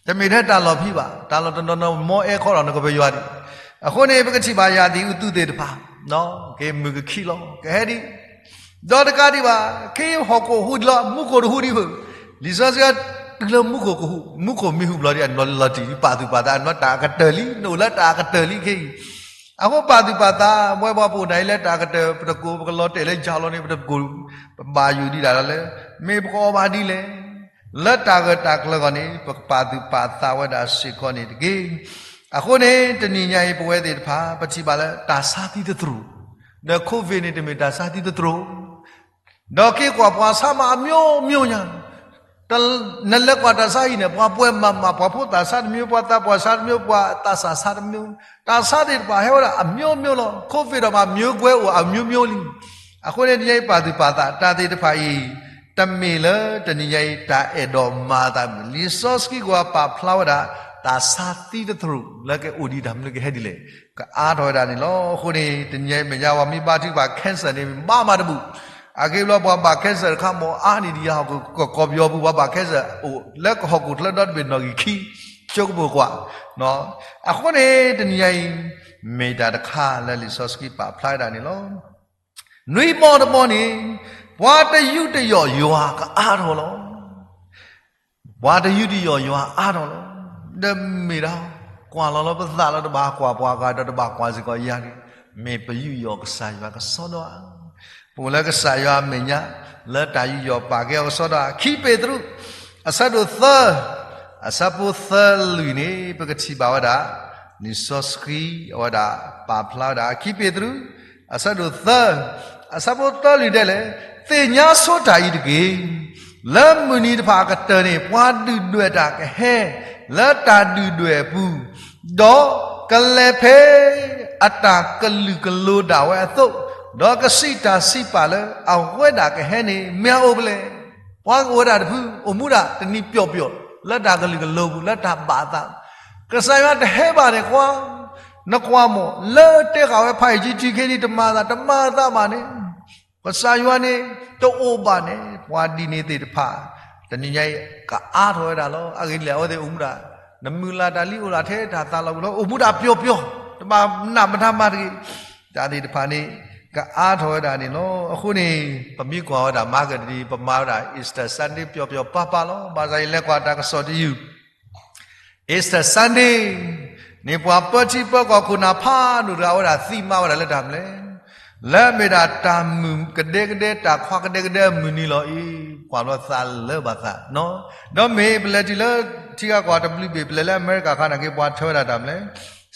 တမ့ၢ်ထဲတၢ်လီၢ်ဖံးဘၣ်, တၢ်လီၢ်တနီၤနီၤ မ်အဲၣ်ခီလီၤနကပယီၤဒံး, အဃိန့ၣ် ပကထံၣ်ဘၣ်ယၤဒ်အုးသူးသ့ၣ်တဖၣ်, က့ၤမုၢ်ကခံလီၤ ကဟဲဒံး, ဒီးတကးဒံးဘၣ် ခဲအံၤဟီၣ်ခိၣ်ဟူးဒံးလီၤ မူခိၣ်တဟူးဒံးဘၣ်, လံာ်စီဆှံတုၤလၢမူခိၣ်ကဟူး, မူခိၣ်မ့ၢ်ဟူးဘျီဒ်အနီၢ်လီၤတံၢ် ပာ်သူၣ်ပာ်သး အနီၢ်တၢ်အကတၢၢ်လံ နအိၣ်လၢတၢ်အကတၢၢ်လံခဲအံၤ, အဃိပာ်သူၣ်ပာ်သး ပဝဲပှၤပအိၣ်ဒၣ်အံၤလၢတၢ်အကတၢၢ် ပတကိး ပကလီၤတဲာ်လၢယၤလီၤန့ၣ် ပတကိး, ပဘၣ်ယိၣ်ဒံးဒၣ်လီၤလၢ မ့ၢ်ပကအီၣ်ဘၣ်ဒ်လဲၣ်, လၢတၢ်ဂၢၢ်တၢ်ကျၢၤဂီၢ်န့ၣ် ပကပာ်သူၣ်ပာ်သးဝဲဒၣ်စ့ၢ်ကီးန့ၣ်တက့ၢ်. အဃိန့ၣ် တနံၤညါအံၤပဝဲသ့ၣ်တဖၣ် ပထံၣ်ဘၣ်လၢတၢ်ဆါသံတသရိာ်, ဒီး COVID န့ၣ် တမ့ၢ်တၢ်ဆါသံတသရိာ် ဒီးက့ၤကွၢ်ပှၤဆါမးအမျိုးမျိုးညါ, နလဲၤကွၢ်တၢ်ဆါအံၤန့ၣ် ပှၤပှဲၤမးမး ပှၤဖိသၣ်ဆါတမျိုး ပှၤသးပှၢ်ဆါတမျိုး ပှၤသးစၢ်ဆါတမျိုး, တၢ်ဆါသ့ၣ်တဖၣ်ဟဲဝဲဒၣ်အမျိုးမျိုးလီၤ. COVID ဒီးမး မျိုးကွဲအိၣ်အမျိုးမျိုးလံ. အဃိန့ၣ် တနံၤညါအံၤပာ်သူၣ်ပာ်သး တၢ်သ့ၣ်တဖၣ်အံၤ တမ့ၢ်လၢတနံၤညါအံၤတၢ်အဲၣ်ဒိးမၤအသးမုာ်, လံာ်စီဆှံကွၢ်ပာ်ဖျါဝဲဒၣ် တၢ်ဆါသံတသရိာ် လၢကအိၣ်ဒံးတၢ်မနုၤကဟဲဒ်လဲၣ်, ကအါထီၣ်ဝဲဒၣ်န့ၣ်လီၤ. အဃိန့ၣ် တနံၤညါအံၤမဲာ်ညါပှၤမ့ၢ်ဘါထုကဖၣ် cancer န့ၣ် ဘါမးတဘူၣ်, အဂ့ၢ်ဘျီပှၤဘၣ် cancer တခါမ့ၢ်အါန့ၢ်ဒံးယၤဟီၣ်ခိၣ်ကီၢ်ပယီၤပူၤ ပှၤဘၣ် cancer အိၣ်လၢကဟီၣ်ခိၣ်ချၢဒီတဘ့ၣ်နီၣ်ဂံၢ်ခံ, ဆိကမိၣ်ကွၢ်, အဃိန့ၣ် တနံၤညါအံၤ မ့ၢ်တၢ်တခါလၢလံာ်စီဆှံပာ်ဖျါဝဲဒၣ်န့ၣ်လီၤ. နွံဘီတဘီန့ၣ် ပှၤတယူးတယီၣ်ယွၤကအါထီၣ်လီၤ. ပှၤတယူးတယီၣ်ယွၤအါထီၣ်လီၤ. ဒီးမ့ၢ်ဒၣ် ကွၢ်လီၤလီၤပသးလီၤ တဘၣ်ကွၢ်ပှၤဂၤဒီးတဘၣ်ကွၢ်စ့ၢ်ကီးယၤန့ၣ်, မ့ၢ်ပယူးယီၣ်ကစၢ်ယွၤကစီဒီဧါ. ပအိၣ်လၢကစၢ်ယွၤအမဲာ်ညါ လၢတၢ်ယူးယီၣ်ပာ်ကဲအီၤကစီဒီဧါ. ခံပ့းတရူး အဆၢဒိၣ်သၢ အဆၢဖိသၢလွံၢ်န့ၣ် ပကထံၣ်ဘၣ်ဝဲဒၣ် လံာ်စီဆှံအဝဲဒၣ်ပာ်ဖျါဝဲဒၣ် ခံပ့းတရူး အဆၢဒိၣ်သၢ အဆၢဖိသၢလွံၢ်ဒဲးလဲၣ်, သ့ၣ်ညါဆိတၢ်အံၤတက့ၢ်. လၢမုၢ်နံၤတဖၣ်အကတၢၢ်န့ၣ် ပှၤဒုၣ်ဒွဲၣ်တၢ်ကဟဲ လၢတၢ်ဒုၣ်ဒွဲၣ်အပူၤ, ဒီးကလဲၤဖဲအတၢ်ကလုာ်ကလိၤဒၣ်ဝဲအသိး, ဒီးကစံးတၢ်စံးပာ်လၢအဝဲဒၣ်ကဟဲန့ၣ် မ့ၢ်အအိၣ်ဖဲလဲၣ်. ပှၤကအိၣ်ဝဲဒၣ်တဖု အိၣ်မူဒၣ်တနံၤပျီၢ်ပျီၢ် လၢတၢ်ကလုာ်ကလိၤပူၤ လၢတၢ်ဘၣ်အသး, ကစၢ်ယွၤတဟဲဘၣ်န့ၣ်ကွၢ်, နကွၢ်မ့ၢ် လၢတဲဃာ်ဝဲဖးအံၤ ကၠံထံခ့နံ တမၤအသး တမၤအသးဘၣ်န့ၣ်, ကစၢ်ယွၤန့ၣ် တအိၣ်ဘၣ်န့ၣ် ပှၤဒ်န့ၣ်သ့ၣ်တဖၣ် တနံၤညါအံၤ ကအါထီၣ်ဝဲဒၣ်လီၤ. အဂ့ၢ်ဒ်လဲၣ် အဝဲသ့ၣ်အိၣ်မူဒၣ် နမုၢ်လၢ်တၢ်လံ အိၣ်ဒၣ်ထဲတၢ်သးလီၤပူၤလီၤ အိၣ်မူဒၣ်ပျီၢ်ပျီၢ် တဘၣ်နးမတၤမၤတဂ့ၤ, တၢ်သ့ၣ်တဖၣ်န့ၣ် ကအါထီၣ်ဝဲဒၣ်န့ၣ်လီၤ. အဃိန့ၣ် ပမ့ၢ်ကွၢ်ဝဲဒၣ် မၤကတနံၤ ပမၤဝဲဒၣ် Easter Sunday ပျီၢ်ပျီၢ်ပၤပၤလီၤ. ဘၣ်ဆၣ်ယလဲၤကွၢ်တၢ်ကစီၣ်တယုၢ် Easter Sunday န့ၣ် ပှၤပၢထံပၢကီၢ်ခိၣ်နၢ်ဖးဒိၣ်တဂၤဝဲဒၣ် သံမါဝဲဒၣ်လၢတၢ်မနုၤလဲၣ်, လၢအမ့ၢ်ဒၣ်တၢ်မုာ်ကဒဲကဒဲ တၢ်ခွါကဒဲကဒဲအမုၢ်နံၤလီၤအံၤ, ကွၢ်လီၤသးလၢဘၣ်သး, ဒီးမ့ၢ်ပလဲၤတုၤလၢထံဂၤကီၢ်တဘျုးဘ့ၣ် ပလဲၤလၢအမဲရကၤခါနာ်က့ ပှၤထၢဝဲဒၣ်တၢ်မနုၤလဲၣ်,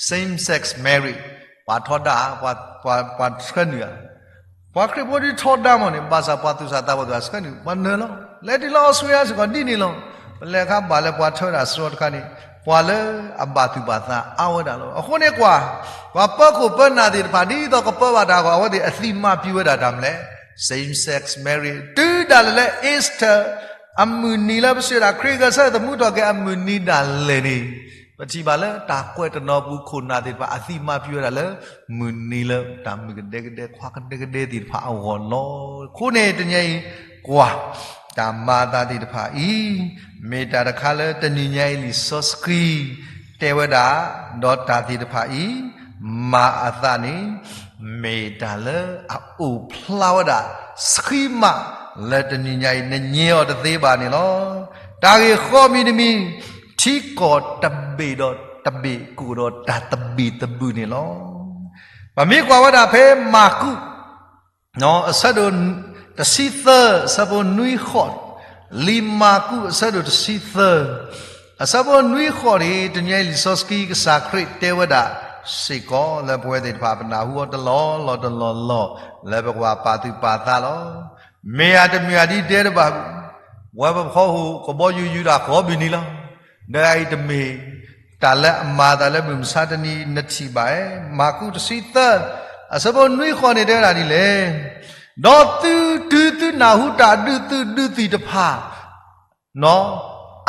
same sex marriage, ပှၤထီဒါဧါ, ပှၤဆှၢနုာ်ဧါ ပှၤခရံာ်ဖိဒ်ထီဒါမ့ၢ်န့ၣ် ဘၣ်ဆၣ်ပှၤသူၣ်စၢ်သးဘီၣ်သ့ၣ်တဖၣ်ဆှၢနုာ် ပှၤနၢၤလီၤ. လဲၤတုၤလၢ Australia စ့ၢ်ကီးဒ်န့ၣ်လီၤ. ပလဲၤခါဘၣ်လၢပှၤထၢဝဲဒၣ်စရီတခါန့ၣ် ပှၤလၢအဘၣ်သူၣ်ဘၣ်သးအါဝဲဒၣ်လီၤ. အဃိန့ၣ်ကွၢ်, ပှၤပၢခိၣ်ပၢနၢ်သ့ၣ်တဖၣ် ဒ်သိးကပၢဘၣ်တၢ်အဂီၢ် အဝဲသ့ၣ်အသံမါပျံၤဝဲဒၣ်တၢ်မနုၤလဲၣ်, same sex marriage တုၤဒၣ်လဲာ်လၢ Easter အမုၢ်နံၤလၢပစံးဝဲဒၣ် ခရံာ်ဂဲၤဆၢထၢၣ်သမူထီၣ်က့ၤအမုၢ်နံၤဒၣ်လဲာ်န့ၣ် ပထံၣ်ဘၣ်လၢတၢ်ကွဲးတနီၤပူၤ ခိၣ်နၢ်သ့ၣ်တဖၣ်အသံမါပျံၤဝဲဒၣ်လၢ မုၢ်နံၤလၢတၢ်မုာ်ကဒဲကဒဲ ခွါကဒဲကဒဲသ့ၣ်တဖၣ်အဂီၢ်လီၤ. အဃိန့ၣ်တနံၤအံၤ ကွၢ် တၢ်မၤအသးသ့ၣ်တဖၣ်အံၤ မ့ၢ်တၢ်တခါလၢတနံၤညါအံၤလံာ်စီဆှံတဲဝဲဒၣ်, ဒီးတၢ်သ့ၣ်တဖၣ်အံၤ မၤအသးန့ၣ် မ့ၢ်တၢ်လၢအအိၣ်ဖျါဝဲဒၣ်ဆှံမး လၢတနံၤညါအံၤ နညံအီၤတသ့ဘၣ်န့ၣ်လီၤ. တၢ်ဂ့ၢ်ဃီမံၤတမံၤ, ထံကီၢ်တဘ့ၣ်ဒီးတဘ့ၣ် ကအိၣ်ဒီးတၢ်သဘံၣ်သဘုၣ်န့ၣ်လီၤ. ပမ့ၢ်ကွၢ်ဝဲဒၣ်ဖဲမၢ်ကူး အဆၢဒိၣ်တဆံသၢ အဆၢဖိနွံဃိး, လံာ်မၢ်ကူးအဆၢဒိၣ်တဆံသၢ အဆၢဖိနွံဃိးန့ၣ် တနံၤအံၤလံာ်စီဆှံကစၢ်ခရံာ်တဲဝဲဒၣ်စ့ၢ်ကီး လၢပဝဲသ့ၣ်တဖၣ်ပနၢ်ဟူအီၤတလီၢ်လီၢ်တလီၢ်လီၢ် လၢပကဘၣ်ပာ်သူၣ်ပာ်သးလီၤ. မ့ၢ်ဧါတမ့ၢ်ဧါဒ်တဲတဘၣ်, ဝဲပဖီခိၣ်ကဘီယူၤယူၤတၢ်ဃီဘ့ၣ်နံၤလီၤ. ဒီးအံၤတမ့ၢ် တၢ်လၢအမၤအသးလၢမုၢ်မဆါတနံၤ နထံၣ်ဘၣ်ဧါ. မၢ်ကူးတဆံသၢ အဆၢဖိနွံဃီန့ၣ် တဲဝဲဒၣ်ဒ်လဲၣ်, ဒီးသုတုၤသုနာ်ဟူတၢ်ဒုးသုးဒုးသံၣ်တဖၣ်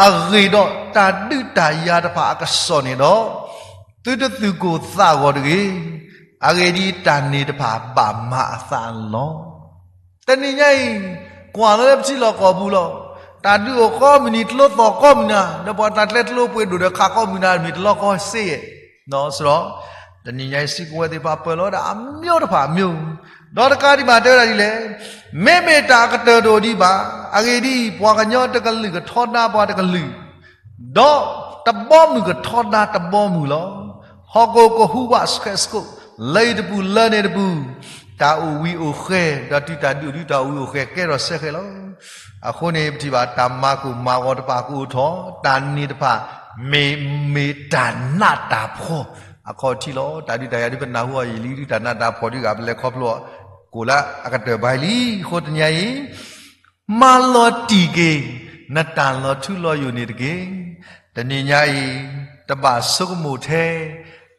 အဂ့ၢ်ဒီးတၢ်ဒုးတၢ်ယၤတဖၣ်အကစီၣ်န့ၣ်ဒီး, သုတသူၣ်ကိၢ်သးဂီၤတဂ့ၤ. အဂ့ၢ်ဒ်အံၤ, တၢ်န့ၣ်တဖၣ်ဘၣ်မၤအသးလီၤ. တနံၤညါအံၤ, ကွၢ်လီၤလၢပထံလီၢ်ကီၢ်ပူၤလီၤ. တၢ်ဒုးအိၣ်ကိးမုၢ်နံၤ ကျိသီၣ်ကိးမုၢ်နၤ, ဒီးပှၤတၢ်ကျဲကျိပှ့ၤဒိၣ်ဒီးခးကိးမုၢ်နၤ မ့ၢ်တလီၤကီစ့ယဲၢ်. ဒီးတနံၤညါအံၤ စုကဝဲၤသ့ၣ်တဖၣ်ပၢၢ်လီၤဝဲဒၣ်အမျိုးတဖၣ်အမျိုး, ဒီးတကးဒံးဘၣ်တဲဝဲဒၣ်ဒ်လဲၣ်, မ့မ့ၢ်တၢ်အကတၢၢ်တအိၣ်ဒံးဘၣ်. အဂ့ၢ်ဒ်အံၤ, ပှၤကညီတကလုာ်ကထီဒါပှၤတကလုာ်, ဒီးတဘီမုၢ်ကထီဒါတဘီမုၢ်လီၤ. ဟီၣ်ခိၣ်ကဟူးဘၣ်ဆှဲးစကိး, လၢအံၤတပူၤလၢန့ၣ်တပူၤ, တၢ်အိၣ်ဝံၤအိၣ်ဃဲၤ, ဒီးတုၤတၢ်ဒုးအိၣ်ဒုး တၢ်အိၣ်ဝံၤအိၣ်ဃဲၤ ကဲထီၣ်ဆဲးဃဲၤလီၤ. အဃိန့ၣ် ပထံၣ်ဘၣ်တၢ်မၤကိၢ်မၤဂီၤတဖၣ်ကအိၣ်ထီၣ်, တၢ်န့ၣ်တဖၣ် မ့ၢ်မ့ၢ်တၢ်နးတၢ်ဖှီၣ်အခီၣ်ထံးလီၤ. တၢ်ဒုးတၢ်ယၤဒုးပနၢ်ဟူအီၤယံာ်လံ, ဒုးတၢ်နးတၢ်ဖှီၣ်ဒုးဂၤ ပလဲၤခီဖျိအီၤကိၣ်လၢအကတၢၢ်ဘၣ်လံ. အဃိတနံၤညါအံၤ မၤလီၤတံၢ်က့ၤ နတၢ်လီၤထူလီၤယိာ်န့ၣ်တက့ၢ်. တနံၤညါအံၤ တဘၣ်ဆိကမိၣ်ထဲ,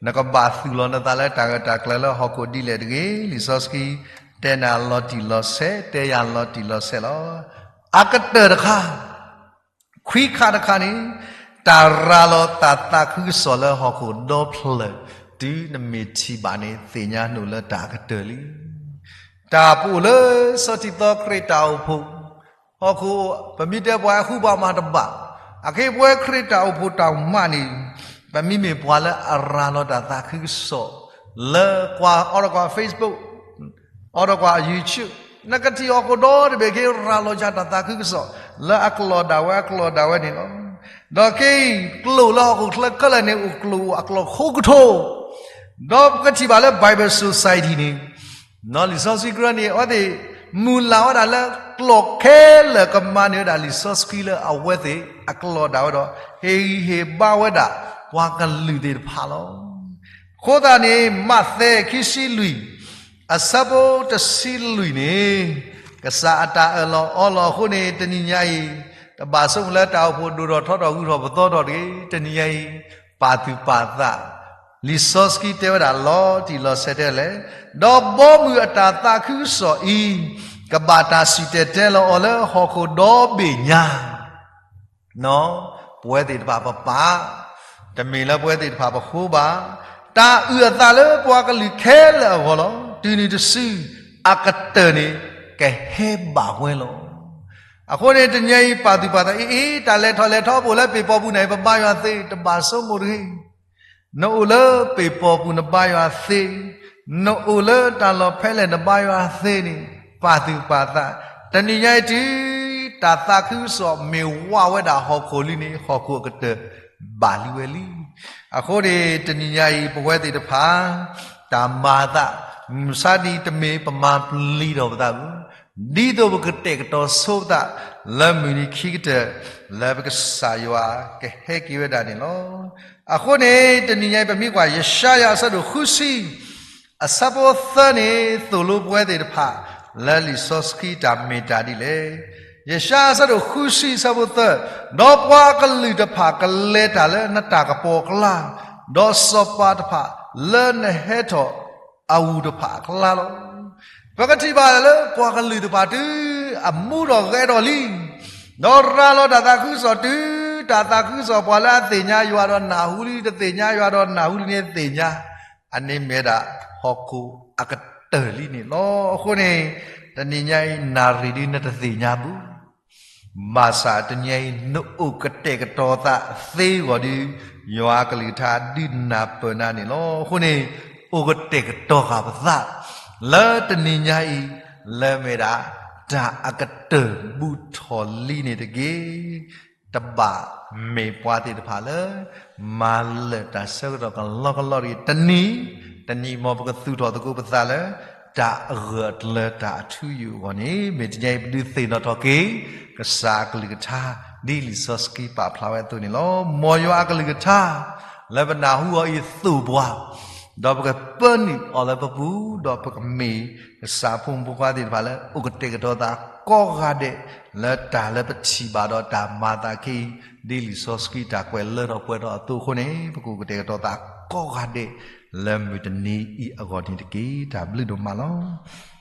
နကဘၣ်သူၣ်လီၤနသးလၢတၢ်ဂၢၢ်တၢ်ကျၢၤလၢဟီၣ်ခိၣ်ဒ်လဲၣ်တဂ့ၤ. လံာ်စီဆှံတဲနၤလီၤတံၢ်လီၤဆဲး, တဲယၤလီၤတံၢ်လီၤဆဲးလီၤ. အကတၢၢ်တခါ ခွံခါတခါန့ၣ် တၢ်ရၤလီၤတၢ်သးခုကစီၣ်လၢဟီၣ်ခိၣ်ဒီဖျၢၣ်, တုၤနမ့ၢ်ထံၣ်ဘၣ်န့ၣ် သ့ၣ်ညါနုာ်လၢတၢ်အကတၢၢ်လံ. တၢ်ပအိၣ်လၢစီၤထံသီခရံာ်တၢ်အိၣ်ဖှိၣ်, ဟီၣ်ခိၣ် ပမ့ၢ်တဲပှၤဟူဘၣ်မၤတဘၣ်, အခဲအံၤပဝဲခရံာ်တၢ်အိၣ်ဖှိၣ်တၢ်မးန့ၣ်, ပမ့မ့ၢ်ပှၤလၢအရၤလီၤတၢ်သးခုကစီၣ်, လၢကွၢ်အိးထီၣ်ကွၢ် Facebook, အိးထီၣ်ကွၢ် YouTube, နကထံၣ်ဟီၣ်ခိၣ်ဒီတဘ့ၣ်က့ၤရၤလီၤယၤတၢ်သးခုကစီၣ် လၢအကျိာ်ဒၣ်ဝဲအကျိာ်ဒၣ်ဝဲန့ၣ်လီၤ. ဒီးခဲအံၤ ကျိာ်လၢဟီၣ်ခိၣ်ချၢခဲလၢာ်န့ၣ် အိၣ်ကျိာ်အိၣ်အကျိာ်ခိကထိ, ဒီးပကထံၣ်ဘၣ်လၢ Bible Society န့ၣ် လံာ်စီဆှံကရၢန့ၣ် အဝဲသ့ၣ်မုၢ်လၢ်ဝဲဒၣ်လၢ ကျိာ်ခဲလၢာ်ကမၤန့ၢ်ဝဲဒၣ်လံာ်စီဆှံလၢအဝဲသ့ၣ်အကျိာ်ဒၣ်ဝဲဒီး ဟ့ၣ်ဂံၢ်ဟ့ၣ်ဘါဝဲဒၣ်ပှၤကလုာ်သ့ၣ်တဖၣ်လီၤ. အဃိသတးန့ၣ် မးသဲခံဆံလွံၢ် အဆၢဖိတဆံလွံၢ်န့ၣ် ကစၢ်အတၢ်အၢၣ်လီၤအီလီၤအဃိန့ၣ် တနံၤညါအံၤ တဘၣ်ဆိကမိၣ်လၢတၢ်အိၣ်ဖှိၣ်ဒိၣ်ထီၣ်ထီထီၣ်ဂုၤထီၣ်ပသီထီၣ်တဂ့ၤ. တနံၤညါအံၤ ပာ်သူၣ်ပာ်သး, လံာ်စီဆှံတဲဝဲဒၣ်လီၤတံၢ်လီၤဆဲးတဲလဲၣ်, ဒီးဘီမုၢ်အတၢ်သးခုကစီၣ်အံၤ ကဘၣ်တၢ်စံၣ်တဲၤတဲလီၤအီၤလၢဟီၣ်ခိၣ်ဒီဘ့ၣ်ညါ ပဝဲသ့ၣ်တဖၣ်ပပာ်, တမ့ၢ်လၢပဝဲသ့ၣ်တဖၣ်ပဃိဘၣ်, တၢ်အုၣ်အသးလၢပှၤကလုာ်ခဲလၢာ်အဂီၢ်လီၤ. တုၤနုၤတစု အကတၢၢ်န့ၣ် ကဟဲဘၣ်ဝဲလီၤ. အဃိန့ၣ် တနံၤအံၤပာ်သူၣ်ပာ်သးအံၤ အ့ တၢ်လဲၤထီၣ်လဲၤထီပအိၣ်လၢပ့ၢ်ပီၢ်ပူၤန့ၣ် ပဘါယွၤသ့ တဘၣ်ဆိကမိၣ်တဂ့ၤ. နအိၣ်လၢပ့ၢ်ပီၢ်ပူၤနဘါယွၤသ့, နအိၣ်လၢတၢ်လီၢ်ဖဲလဲၣ်နဘါယွၤသ့န့ၣ် ပာ်သူၣ်ပာ်သး, တနံၤညါအံၤတုၤ တၢ်သးခုကစီၣ်မ့ၢ်ဝးဝဲဒၣ်ဟီၣ်ခိၣ်လံန့ၣ် ဟီၣ်ခိၣ်အကတၢၢ်ဘၣ်လံဝဲလံ. အဃိန့ၣ် တနံၤညါအံၤ ပဝဲသ့ၣ်တဖၣ် တၢ်မၤအသး မုၢ်မဆါတနံၤတမ့ၢ်ပမၤပျံၤထီၣ်ပသးဘၣ်, ဒ်သိးပကတဲာ်ကတီၤဆိပသး လၢမုၢ်နံၤခံကတၢၢ် လၢပကစၢ်ယွၤကဟဲက့ၤဝဲဒၣ်န့ၣ်လီၤ. အဃိန့ၣ် တနံၤညါအံၤ ပမ့ၢ်ကွၢ် ယၡါယၤအဆၢဒိၣ်ဃုဆံ အဆၢဖိသၢန့ၣ် သိၣ်လိပဝဲသ့ၣ်တဖၣ် လၢလံာ်စီဆှံတၢ်မ့ၢ်တၢ်ဒ်လဲၣ်. ယၡါယၤအဆၢဒိၣ်ဃုဆံအဆၢဖိသၢ, ဒီးပှၤအကလုာ်တဖၣ်ကလဲၤတၢ်လၢနတၢ်ကပီၤအကျါ, ဒီးစီၤပၤတဖၣ်လၢနဟဲထီၣ်အအူၣ်တဖၣ်အကျါလီၤ. ပကထံၣ်ဘၣ်လၢပှၤကလုာ်တဖၣ်တုၤအမူထီၣ်ဂဲၤထီၣ်လံ ဒီးရၤလီၤတၢ်သးခုကစီၣ်တုၤ တၢ်သးခုကစီၣ်ပှၤလၢအသ့ၣ်ညါယွၤဒီးနၢ်ဟူလံ တသ့ၣ်ညါယွၤဒီးနၢ်ဟူလံန့ၣ်သ့ၣ်ညါ, အန့ၣ်မ့ၢ်ဒၣ်ဟီၣ်ခိၣ်အကတၢၢ်လံန့ၣ်လီၤ. အဃိန့ၣ် တနံၤညါအံၤ နၣ်ရံၣ်ဒုးနတသ့ၣ်ညါဘၣ်. ဘၣ်ဆၣ်တနံၤညါအံၤ နအိၣ်ကတဲာ်ကတီၤသးသ့အဂီၢ်ဒီး ယွၤအကလုၢ်ကထါဒုးနၢ်ပၢၢ်နၤန့ၣ်လီၤ. အဃိန့ၣ် အိၣ်ကတဲာ်ကတီၤဃာ်ပသး လၢတနံၤညါအံၤ လၢမ့ၢ်ဒၣ် တၢ်အကတၢၢ်ဘူးထီၣ်လံန့ၣ်တက့ၢ်. တဘၣ်မ့ၢ်ပှၤသ့ၣ်တဖၣ်လၢ မၤလၢာ်တၢ်ဆၢကတီၢ်ကလီကလီတဂ့ၤ. တနံၤ တနံၤမ့ၢ်ပကသူၣ်ထီၣ်သကိးပသးလၢ တၢ်အဂၢၢ်အကျၢၤတၢ်အထူအယိာ်အဂီၢ်န့ၣ် မ့ၢ်တနံၤညါအံၤ ပဒုးသ့ၣ်နီၣ်ထီၣ်က့ၤ ကစၢ်အကလုၢ်ကထါ ဒ်လံာ်စီဆှံပာ်ဖျါဝဲအသိးန့ၣ်လီၤ. မ်ယွၤအကလုၢ်ကထါ လၢပနၢ်ဟူအီၤအံၤသိၣ်ပှၤ, ဒီးပကပၢနုာ်အီၤလၢပပူၤ, ဒီးပကမ့ၢ်ကစၢ်အဖိမုၣ်ဖိခွါသ့ၣ်တဖၣ်လၢအိၣ်ကတဲာ်ကတီၤသး ပကဘၣ်အိၣ်ဒီးတၢ်ကတဲာ်ကတီၤသးကိးဂၤဒဲး လၢတၢ်လၢပထံၣ်ဘၣ်ဒီးတၢ်မၤသးခဲအံၤ ဒ်လံာ်စီဆှံတၢ်ကွဲးလၢထီၣ်ပှဲၤထီၣ်အသိးအဃိန့ၣ် ပကအိၣ်ကတဲာ်ကတီၤသးကိးဂၤဒဲး လၢမုၢ်တနံၤအံၤအဂီၢ်န့ၣ်တက့ၢ်. တၢ်ဘျုးဒိၣ်မးလီၤ.